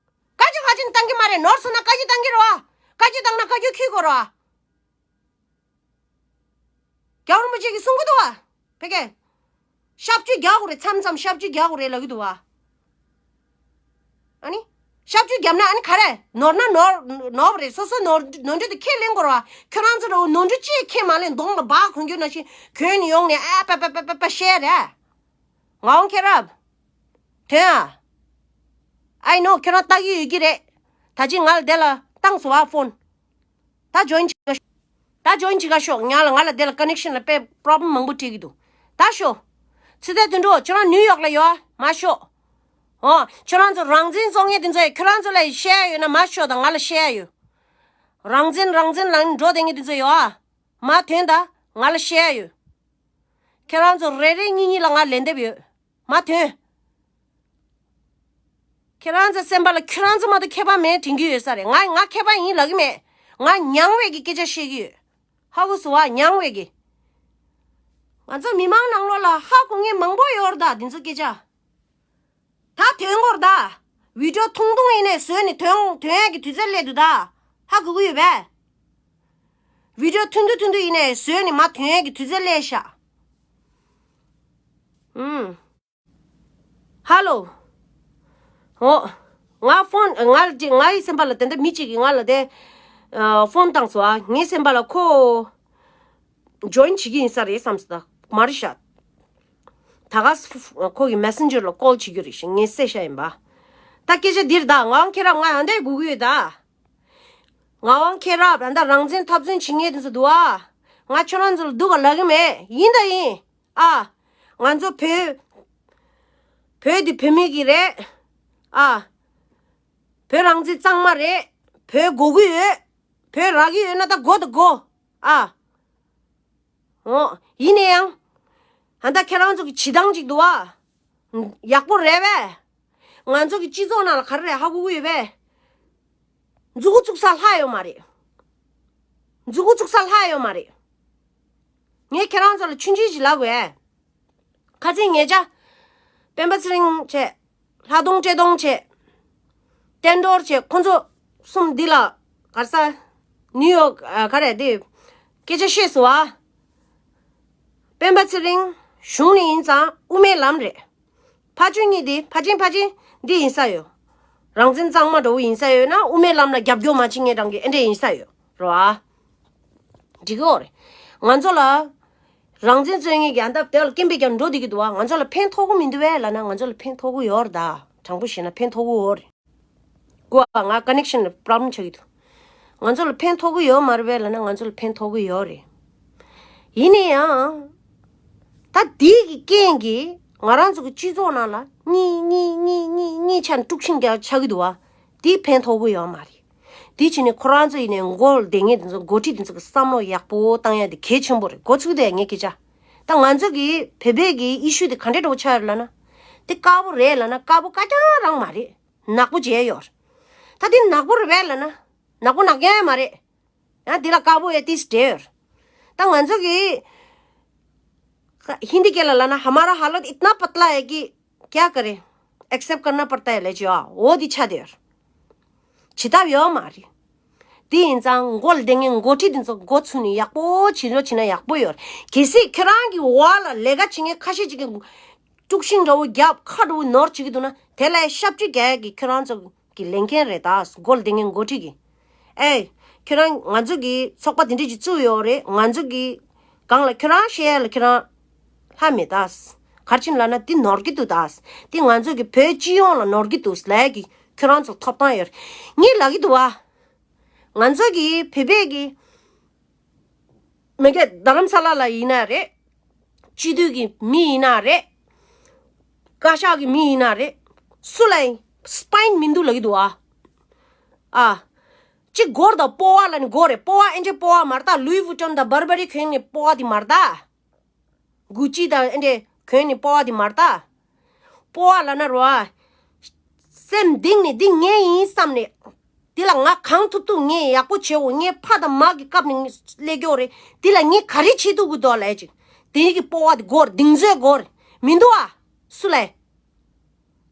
བཀའ་བཀྱོན་ག་ཅིག་བཏང་གི་མ་རེད། ནོར་སོང་ན་བཀའ་བཀྱོན་བཏང་གི་རེད་བ། བཀའ་བཀྱོན་བཏང་ན་བཀའ་བཀྱོན་འཁྱེར་དགོས་རེད་བ། རྒྱལ་བ་རིན་པོ་ཆེ་གིས་གསུང་གི་འདུག་བ། ཕ་གི། ཞབས་ཕྱི་རྒྱག་དགོས་རེད། མཚམས་མཚམས་ཞབས་ཕྱི་རྒྱག་དགོས་རེད་ལབ་ཀྱི་འདུག་བ། ཨ་ནི། ཞབས་ཕྱི་བརྒྱབ་ན་ཨ་ནི་ག་རེ། ནོར་ན་ནོར་ནོར་བ་རེད། སོ་སོ་ནོར་ནོར་འཁྲུལ་དེ་ཁས་ལེན་དགོས་རེད་བ། ཁྱོད་རང་ཚོ་འདྲ་བོ་ནོར་འཁྲུལ་ཅིག་ཁས་མ་ལེན་གདོང་ལ་སྦག་གོན་རྒྱུ་ནང་བཞིན་གྱོན་ནས་ཡོང་ནས་ཨ་པ་པ་པ་པ་པ་བཤད་རེད། ངག་དབང་མཁྱེན་རབ། དོན་ཨ། I know ཁྱོད་རང་ལྟ་གི་ཡོད་ཀྱི་རེད། ད་ཅི་ང་ལ་དེ་ལ་བཏང་སོང་བ་ཕོན། ད་ཇོ་ཡིན་བྱེད་ག་ཤོག་ད་ཇོ་ཡིན་བྱེད་ག་ཤོག་ང་ལ་ང་ལ་དེ་ལ་ཀ་ནེག་ཤན་ལ་དཔེ་པྲོབ་ལེམ་མང་པོ་འཕྲད་ཀྱི་འདུག་ད་ཤོག་ཚེ་ཐར་དོན་གྲུབ་ཁྱོད་རང་ནིའུ་ཡོག་ལ་ཡོད་མ་ཤོག་ཨོ། ཁྱོད་རང་ཚོ་རང་བཙན་བཙོང་མཁན་དེ་ཚོ་ཡ་ཁྱོད་རང་ཚོ་ལ་བཤད་ཡ་ཡོད་ན་མ་ཤོག་ད་ང་ལ་བཤད་ཡ་ཡོད། རང་བཙན་རང་བཙན་ལབ་ནས་འགྲོ་བསྡད་མཁན་དེ་ཚོ་ཡོད་ཨ། མ་ཐོན་ད། ང་ལ་བཤད་ཡ་ཡོད། ཁྱེད་རང་ཚོ་རེ་རེ་གཉིས་གཉིས་ལ་ང་ལན་འདེབས་ཡོད། མ་ཐོན། ཁྱེད་རང་ཚོ་སེམས་པ་ལ་ཁྱོད་རང་ཚོ་མ་གཏོགས་མཁས་པ་མེད་དྲན་གྱི་ཡོད་ས་རེད། ང་ང་མཁས་པ་ཡིན་ལབ་ཀྱི་མེད། ང་མྱངས་པའི་གི་སྐད་ཆ་བཤད་ཀྱི་ཡོད། ཧ་གོ་སོང་བ། མྱངས་པའི་གི། ང་ཚོ་མི་མང་ནང་ལོགས་ལ་ཧ་གོ་མཁན་མང་པོ་ཡོད་རེད་ད་འདི་ཚོ་སྐད་ཆ། ད་ཐོན་དགོས་རེད་ད། བི་ཌི་ཡོ་ཐུང་ཐུང་ཡིན་ནའི་བཟོས་ནས་ཐོན་ཐོན་ཡས་ཀྱི་དུས་ཚོད་སླེབས་འདུག་ད། ཧ་གོ་གི་ཡོད་པས། བི་ཌི་ཡོ་ཐུང་ཐུང་ཐུང་ཐུང་ཡིན་ནའི་བཟོས་ནས་མར་ཐོན་ཡས་ཀྱི་དུས་ཚོད་སླེབས་ཤག་ཨུམ། ཧ་ལོ། འོ། ང་ཕོན་ང་ཅིག་ང་ཡི་སེམས་པ་ལ་དེ་འདྲ་མི་གཅིག་གིས་ང་ལ་དེ། ཨ། ཕོན་བཏང་སོང་ཨ། ངའི་སེམས་པ་ལ་ཁོ། ཇོ་ཡིན་བྱེད་ཀྱི་ཡིན་ས་རེད་བསམ་སོང་ད། མ་རེད་ཤག་ད་ག་ས་ཁོ་གི་མེ་སེན་ཇར་ལ་ཀོལ་བྱེད་རྒྱུ་རེད་ཤག་ངས་གསལ་ཤ་ཡིན་པ། ད་སྐད་ཆ་འདིར་ད་ངག་དབང་མཁྱེན་རབ་ང་ཡང་འདྲ་སྒུག་གི་ཡོད་ད། ངག་དབང་མཁྱེན་རབ་ད་ལྟ་རང་བཙན་འཐབ་རྩོད་བྱེད་མཁན་དེ་ཚོ་འདུག་ཨ། ང་ཁྱོད་རང་ཚོ་ལ་སྡུག་ག་ལབ་གི་མེད། ཡིན་ད་ཡིན། ཨ། ང་ཚོ་བོད། བོད་འདི་བོད་མི་གི་རེད། ཨ། བོད་རང་བཙན་གཙང་མ་རེད། བོད་དགོས་ཀྱི་ཡོད། བོད་རག་གི་ཡོད་ན་ད་དགོས་ད་དགོས། ཨ། འོ། ཡིན་ན་ཡང་། ད་ལྟ་ཁྱེད་རང་ཚོ་གི་བྱེད་སྟངས་ཅིག་འདུག་ཨ། ཡག་པོ་རེད་པས། ང་ཚོ་གི་སྤྱི་ཚོགས་ནང་ལ་ག་རེ་རེད་ཧ་གོ་གི་ཡོད་པས། མཛུ་གུ་བཙུགས་ས་ལྷག་ཡོད་མ་རེད། མཛུ་གུ་བཙུགས་ས་ལྷག་ཡོད་མ་རེད། ངས་ཁྱེད་རང་ཚོ་ལ་ཆུང་ཆུང་ཞིག་ལབ་དགོས། ཁ་སང་ཉེ་ཆར། སྤེན་པ་ཚེ་རིང་བྱས། ལྷ་གདོང་བཀྲས་མཐོང་བྱས། བསྟན་རྡོར་བྱས། ཁོ་ཚོ་གསུམ་འདི་ལ། ག་རེ་ཟ། ནིའུ་ཡོག་ཨ། ག་རེ་འདི། སྐད་ཆ་བཤད་སོང་བ། སྤེན་པ་ཚེ་རིང་གཞུང་ནས་ཡིན་ཙང་དབུ་མའི་ལམ་རེད། ཕར་ཕྱོགས་གཉིས་དེ་ཕར་ཕྱིན་ཕར་ཕྱིན་འདི་ཡིན་ས་ཡོད། རང་བཙན་གཙང་མ་འདྲ་བོ་ཡིན་ས་ཡོད་ན་དབུ་མའི་ལམ་ལ་རྒྱབ་སྐྱོར་མ་བྱེད་མཁན་རང་གི་ཨེ་འདྲ་ཡིན་ས་ཡོད་རེད་བ། འགྲིག་གི་ཡོད་རེད། ང་ཚོ་ལ། རང་བཙན་རྩོད་མཁན་གྱི་ཨ་འདབ་དེ་ལ་སྐད་འབོད་རྒྱག་འགྲོ་བསྡད་ཀྱི་འདུག་བ། ང་ཚོ་ལ་ཕན་ཐོགས་ཀྱི་མི་འདུག་བས་ལབ་ན། ང་ཚོ་ལ་ཕན་ཐོགས་ཀྱི་ཡོད་རེད་ད། དྲང་པོ་བཤད་ན་ཕན་ཐོགས་ཀྱི་ཡོད་རེད། གོ་ང་ཀ་ནེག་ཤན་ལ་པྲོབ་ལེམ་ཆགས་ཀྱི་འདུག་ང་ཚོ་ལ་ཕན་ཐོགས་ཀྱི་ཡོད་མ་རེད་པས་ལབ་ན། ང་ཚོ་ལ་ཕན་ཐོགས་ཀྱི་ཡོད་རེད། ཡིན་ན་ཡང་། ད་འདི་གི་རྐྱེན་གྱིས་ང་རང་ཚོ་གི་སྤྱི་ཚོགས་ནང་ལ་གཉིས་གཉིས་གཉིས་གཉིས་གཉིས་ཆ་ནས་དཀྲུག་ཤིང་རྒྱག་ཆགས་ཀྱི་འདུག་བ། འདི་ཕན་ཐོགས་ཀྱི་ཡོད་མ་རེད། འདི་བྱས་ནས་ཁོ་རང་ཚོ་ཡིན་ནའི་མགོ་བསྡད་མཁན་དེ་ཚོ་འགོ་ཁྲིད་དེ་ཚོ་གི་བསམ་བློ་ཡག་པོ་བཏང་ཡ་དེ་གལ་ཆེན་པོ་རེད། འགོ་ཚུགས་དེ་ངས་སྐད་ཆ། ད་ང་ཚོ་གི་བོད་པའི་གི་ཨི་ཤུ་དེ་ག་འདྲས་འདྲ་པོ་ཆགས་ཡོད་ལབ་ན། དེ་དཀར་པོ་རེད་ལབ་ན་དཀར་པོ་ཀ་རྐྱང་རང་མ་རེད། ནག་པོ་བྱས་ཡོད། ད་དེ་ནག་པོ་རེད་པས་ལབ་ན། ནག་པོ་ནག་རྐྱང་ཡང་མ་རེད། ཡང་དེ་ལ་དཀར་པོ་ཡང་ཏིས་འདྲེས་ཡོད། ད་ང་ཚོ་གི་ཧིན་དི་སྐད་ལ་ལབ་ན། ཧ་མ་ར་ཧ་ལོད་ཨི་ཏི་ན་པ་ཏི་ལ་ཧེ་ཀི་ཀྱ་ཀ་རེ། ཨེག་སེབ་ཀར་ན་པར་ཏ་ཧེ་ལབ་ཀྱི་ཡོད། འོ་དེ་ཆགས་བསྡད་ཡོད། བྱེད་ཐབས་ཡོད་མ་རེད། དེ་ཡིན་ཙང་མགོ་ལ་བསྡད་མཁན་འགོ་ཁྲིད་དེ་ཚོ་འགོ་ཚུགས་ནས་ཡག་པོ་བྱེད་རོགས་བྱེད་ན་ཡག་པོ་ཡོད། གལ་སྲིད་ཁྱོད་རང་གི་འོག་ལ་ལས་ཀ་བྱེད་མཁན་ཁ་ཤས་ཅིག་གིས་དཀྲུག་ཤིང་འདྲ་བོ་རྒྱབ། ཁ་འདྲ་བོ་ནོར་བྱེད་ཀྱི་འདུག་ན། དེ་ལ་ཤབ་ཁྲི་རྒྱག་ཡ་གི་ཁྱོད་རང་ཚོ་གི་ལས་འགན་རེད་ད། མགོ་ལ་བསྡད་མཁན་འགོ་ཁྲིད་ཀྱི། ཨེ། ཁྱོད་རང་ང་ཚོ་གི་ཚོགས་པ་དེ་འདྲས་ཅིག་བཙུགས་ཡོད་རེད། ང་ཚོ་གི་སྒང་ལ་ཁྱོད་རང་བཤད་ཡ་ལ་ཁྱོད་རང་ལྷ་མེད་ད། ག་རེ་བྱས་ནས་ལབ་ན་འདི་ནོར་གྱི་འདུག་ད། འདི་ང་ཚོ་གི་བོད་སྤྱི་ཡོངས་ལ་ནོར་གྱི་འདུག་ལབ་ཡ་གི་ཁྱོད་རང་ཚོ་ཐོབ་ཐང་ཡོད་རེད། ངས་ལབ་ཀྱི་འདུག་བ། ང་ཚོ་གི་བོད་པའི་གི་མི་སྒེར་རྡ་རམ་ས་ལ་ལ་ཡིན་ན་རེད། སྤྱི་འཐུས་ཀྱི་མི་ཡིན་ན་རེད། བཀའ་ཤག་གི་མི་ཡིན་ན་རེད། སུ་ལ་ཡང་སི་པའིན་མི་འདུག་ལབ་ཀྱི་འདུག་ཨ། ཨ། གཅིག་སྒོར་དང་སྤོ་བ་ལབ་ནི་སྒོར་རེད། སྤོ་བ་ཨེ་འདྲས་སྤོ་བ་མ་རེད་ད། ལུའི་ཝུ་ཊོན་དང་བར་བ་རི་གོན་ནི་སྤོ་བ་དེ་མ་རེད་ད། གུ་ཅི་དང་ཨེ་འདྲས་གོན་ནི་སྤོ་བ་དེ་མ་རེད་ད། སྤོ་བ་ལབ་ན་རོ། སེམས་གཏིང་ནས་འདི་ངའི་ཡིན་བསམ་ནས། འདི་ལ་ང་གང་ཐུབ་ཐུབ་ངས་ཡག་པོ་བྱེད་འོ། ངའི་ཕ་དང་མ་གི་སྐབས་ནས་ངས་སླེབས་ཀྱི་ཡོད་རེད། འདི་ལ་ངས་ག་རེ་བྱེད་ཐུབ་ཀྱི་འདུག་ལབ་ཅིག་དེ་གི་སྤོ་བ་དེ་སྒོར་གདེང་ཚོད་སྒོར་མི་འདུག་ཨ། སུ་ལ་ཡ།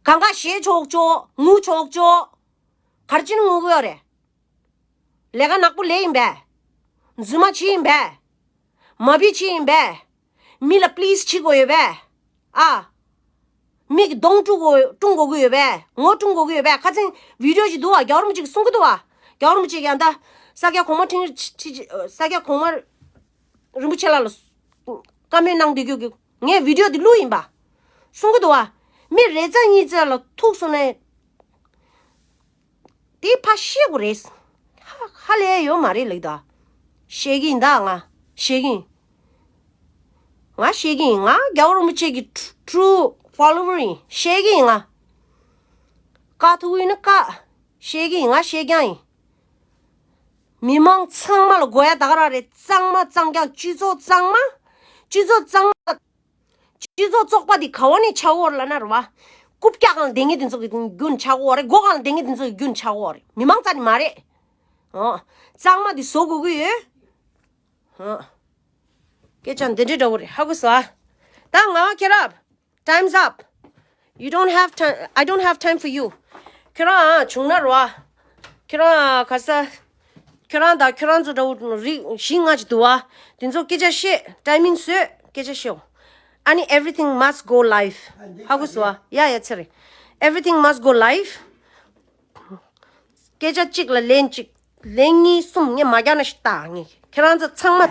གང་ག་བཞེས་ཆོག་ཆོག་ངུ་ཆོག་ཆོག་ག་རེ་བྱས་ནས་ངུ་གི་ཡོད་རེད། ལས་ཀ་ནག་པོ་ལས་ཡིན་པས། རྫུན་མ་བྱེད་ཡིན་པས། མ་བི་བྱེད་ཡིན་པས། མི་ལ་པི་ལི་སི་བྱེད་དགོས་ཡོད་པས། ཨ། མི་གི་གདོང་དཀྲུག་དགོས་དཀྲུག་དགོས་ཀྱི་ཡོད་པས། ངོ་དཀྲུག་དགོས་ཀྱི་ཡོད་པས། ཁ་སང་བི་ཌི་ཡོ་ཞིག་འདུག་བ། རྒྱལ་བ་རིན་པོ་ཆེ་གིས་གསུང་གི་འདུག་བ། རྒྱལ་བ་རིན་པོ་ཆེ་གིས་ཡང་ད་ས་སྐྱ་གོང་མ་ཁྲིན་ཁྲི་ས་སྐྱ་གོང་མ་རིན་པོ་ཆེ་ལགས་ལ་བཀའ་མོལ་གནང་བསྡད་རྒྱུ་གི་ངས་བི་ཌི་ཡོ་འདི་བླུགས་ཡིན་པ། གསུང་གི་འདུག་བ། མི་རེ་ཙམ་གཉིས་ཙམ་ལ་ཐུག་སོང་ན། དེ་ཕར་བཤད་དགོས་རེད། ཧ་ཧ་ལས་ཡོད་མ་རེད་ལབ་ད། བཤད་ཀྱི་ཡིན་ད་ང་། བཤད་ཀྱི་ཡིན། ང་བཤད་ཀྱི་ཡིན། ང་རྒྱལ་བ་རིན་པོ་ཆེ་གི་ཊུ་ཊུ་ཕོ་ལོ་ཝར་ཡིན། བཤད་ཀྱི་ཡིན་ང་། བཀག་ཐུབ་ཀྱི་ཡིན་ན་བཀག་བཤད་ཀྱི་ཡིན། ང་བཤད་རྐྱང་ཡིན། མི་མང་ཚང་མ་ལ་དགོས་ཡ་ད་ག་རང་རེད། གཙང་མ་གཙང་རྐྱང་། སྤྱི་ཚོགས་གཙང་མ། སྤྱི་ཚོགས་གཙང་མ། སྤྱི་ཚོགས་བཙོག་པ་འདི་ག་བ་ནས་ཆགས་ཡོད་རེད་ལབ་ན་རེད་བ། རྐུབ་བཀྱག་སྒང་ལ་བསྡད་མཁན་དེ་ཚོ་གི་རྒྱུན་ཆགས་ཡོད་རེད། སྒོ་སྒང་ལ་བསྡད་མཁན་དེ་ཚོ་གི་རྒྱུན་ཆགས་ཡོད་རེད། མི་མང་རྩ་ནས་མ་རེད། ཨོ། གཙང་མ་འདི་བཟོ་དགོས་ཀྱི་ཡོད། ཨོ། སྐད་ཆ་འདི་འདྲའི་འདྲ་བོ་རེད། ཧ་གོ་སོང་ཨ། ད་ང་ཁྱེད་རབ། Time's up. You don't have time. I don't have time for you. ཁྱོད་རང་ཨ་བྱུང་ན་རོ་ཨ། ཁྱོད་རང་ཨ་ག་ས། ཁྱོད་རང་དང་ཁྱོད་རང་ཚོ་འདྲ་བོ་རིགས་བཞི་ལྔ་ཅིག་འདུག་ཨ། དེ་ཚོ་སྐད་ཆ་བཤད། ཊའི་མིང་བཟོས། སྐད་ཆ་བཤད། ཨ་ནི་everything must go live. ཧ་གོ་སོང་ཨ། ཡ་ཡ་ཚེ་རེད། Everything must go live. སྐད་ཆ་གཅིག་ལ་ལན་གཅིག་ལན་གཉིས་གསུམ་ངས་མ་རྒྱག་ན་ཞིག་ལྟ། ངས་ཁྱེད་རང་ཚོ་ཚང་མ་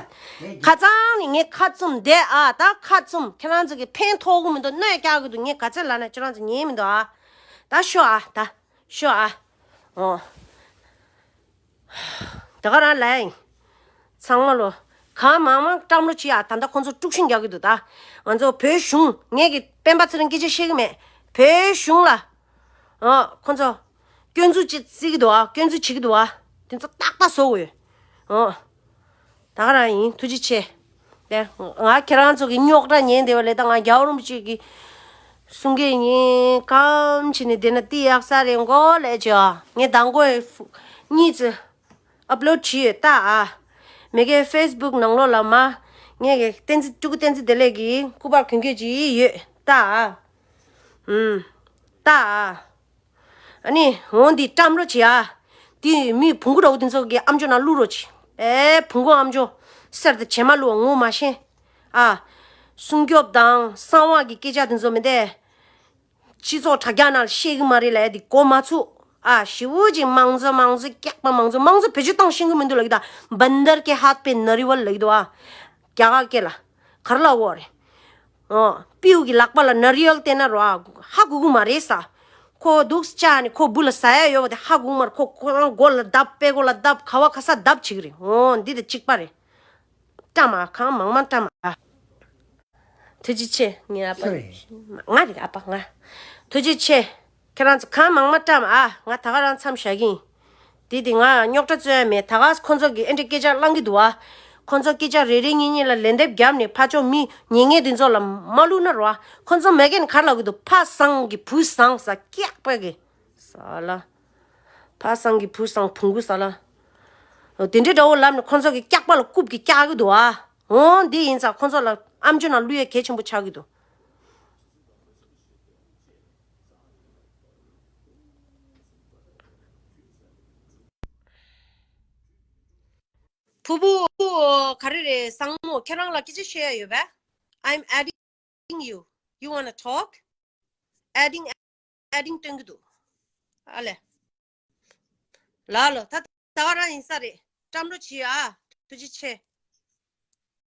ཁ་ཚང་ནས་ངས་ཁ་བཙུམ་བསྡད་ཨ། ད་ཁ་བཙུམ། ཁྱེད་རང་ཚོ་གི་ཕན་ཐོགས་གི་མི་འདུག་གནོད་རྒྱག་གི་འདུག་ངས་ག་ཚོད་ལབ་ན་ཁྱེད་རང་ཚོ་ཉན་མི་འདུག་ཨ། ད་ཤོག་ཨ། ད་ཤོག་ཨ། ཨོ། ད་ག་རང་ལབ་ཡིན། ཚང་མ་ལོ། གང་མང་མང་བཀྲམ་རོགས་བྱེད་ཨ། ད་ལྟ་ཁོང་ཚོ་དཀྲུག་ཤིང་རྒྱག་གི་འདུག་ད་ང་ཚོ་བོད་གཞུང་། ངས་ཀྱི་སྤེན་པ་ཚེ་རིང་སྐད་ཆ་བཤད་གི་མེད། བོད་གཞུང་ལ། ཨ། ཁོང་ཚོ་སྐྱོན་འཛུགས་ཅིག་བརྩི་གི་འདུག་ཨ། སྐྱོན་འཛུགས་བྱེད་ཀྱི་འདུག་ཨ། དེ་ཚོ་ཏག་ཏག་བཟོ་དགོས། ཨ། ད་ག་རང་ཡིན། ཐུགས་རྗེ་ཆེ། དེ་ང་ཁྱེད་རང་ཚོ་གི་རྙོག་དྲ་ཉན་བསྡད་པ་ལས། ད་ང་རྒྱལ་བ་རིན་པོ་ཆེ་གི་གསུང་སྐད་ཉན་གམ་བྱས་ནས་བསྡད་ན་དེ་ཡག་ས་རེད་མགོ་ལས་ཅི་ཨ། ངས་མདང་དགོང་གཉིས་ཙི་ཨབ་ལོཌ་བྱས་ཡོད་ད་ཨ། མི་སྒེར་ཕེ་སི་བུག་ནང་ལོགས་ལ་མ། ངས་གི་བསྟན་འཛིན་སྤྲུལ་སྐུ་བསྟན་འཛིན་བདེ་ལེགས་ཀྱི་སྐུ་པར་གྱོན་གྱོན་ཅིག་ཡོད་ད་ཨ། ཨུམ། ད་ཨ། ཨ་ནི་འོང་འདི་བཀྲམ་རོགས་བྱེད་ཨ། དེ་མི་བོང་གུ་འདྲ་བོ་དེ་ཚོ་གི་ཨམ་ཅོག་ནང་བླུག་རོགས་བྱེད། ཨེ་བོང་གུ་ཨམ་ཅོག་གསེར་དང་བྱེ་མ་བླུག་ངོ་མ་ཤེས། ཨ། སྲུང་སྐྱོབ་དང་གསང་བ་གི་སྐད་ཆ་དེ་ཚོ་མི་འདས། སྤྱི་ཚོགས་དྲ་རྒྱ་ནང་བཤད་གི་མ་རེད་ལབ་ཡ་དེ་གོ་མ་ཚུགས། ཨ། ཞེ་པོ་ཅིག་མང་གཙོ་མང་གཙོ་སྐྱག་པ་མང་གཙོ་མང་གཙོ་བེད་སྤྱོད་བཏང་ཤེས་གི་མི་འདུག་ལབ་གི་ད། बंदर के हाथ पे नरीवल ལབ་གི་འདུག་ཨ། རྒྱ་གར་སྐད་ལ། ག་རེ་ལབ་དགོས་རེད། ཨོ། སྤྲེའུ་གི་ལག་པ་ལ་ནར་ཡོལ་བསྟན་ན་རོ། ཧ་གོ་གི་མ་རེད་ས། ཁོ་འདུག་སེ་བཅག་ནས་ཁོ་སྦུག་ལ་ཟ་ཡ་ཡོད་པ་དེ་ཧ་གོ་གི་མ་རེད། ཁོ་ཁོ་རང་མགོ་ལ་བརྡབ། པད་མགོ་ལ་བརྡབ། ག་བ་ག་ས་བརྡབ་བྱེད་ཀྱི་རེད། ཨོ། འདི་དང་གཅིག་པ་རེད། བཀྲམ་ཨ། གང་མང་མང་བཀྲམ་ཨ། ཐུགས་རྗེ་ཆེ། ངའི་ཨ་ཕ། སོ་རེད། ང་རེད། ཨ་ཕ་ང་། ཐུགས་རྗེ་ཆེ། ཁྱེད་རང་ཚོ་གང་མང་མང་བཀྲམ་ཨ། ང་ད་ག་རང་མཚམས་བཞག་གི་ཡིན། དེ་དེ་ང་རྙོག་དྲ་རྩོད་ཡ་མེད། ད་ག་ཁོ་ཚོ་གི་ཨེ་འདྲ་སྐད་ཆ་བླང་གི་འདུག་ཨ། ཁོ་ཚོ་སྐད་ཆ་རེ་རེ་གཉིས་གཉིས་ལ་ལན་འདེབས་བརྒྱབ་ནས་ཕར་ཕྱོགས་མི་ཉན་མཁན་དེ་ཚོ་ལ་མ་བླུགས་ན་རོ། ཁོ་ཚོ་མེད་མཁན་ག་རེ་ལབ་གི་འདུག་ཕ་བཟང་གི་བུ་བཟང་ཟེར། སྐྱག་པ་གི་ཟ་ལ། ཕ་བཟང་གི་བུ་བཟང་བོང་གུ་ཟ་ལ། དེ་འདྲའི་འདྲ་བོ་ལབ་ནས་ཁོ་ཚོ་གི་སྐྱག་པ་ལ་རྐུབ་ཀྱིས་བཀྱག་གི་འདུག་ཨ། འོ་འདི་ཡིན་ཙང་ཁོ་ཚོ་ལ་ཨམ་ཅོག་ནང་བླུག་ཡ་གལ་ཆེན་པོ་ཆགས་ཀྱི་འདུག་ཕུ་བོ། ག་རེ་རེད། བཟང་མོ། ཁྱེད་རང་ལ་སྐད་ཆ་བཤད་ཡ་ཡོད་པས། I'm adding you. You wanna talk? Adding, adding སྟོན་གྱི་འདུག་ཨ་ལས། ལ་ལོ། ད་ད་ག་རང་ཡིན་ས་རེད། བཀྲམ་རོགས་གྱིས་ཨ། ཐུགས་རྗེ་ཆེ།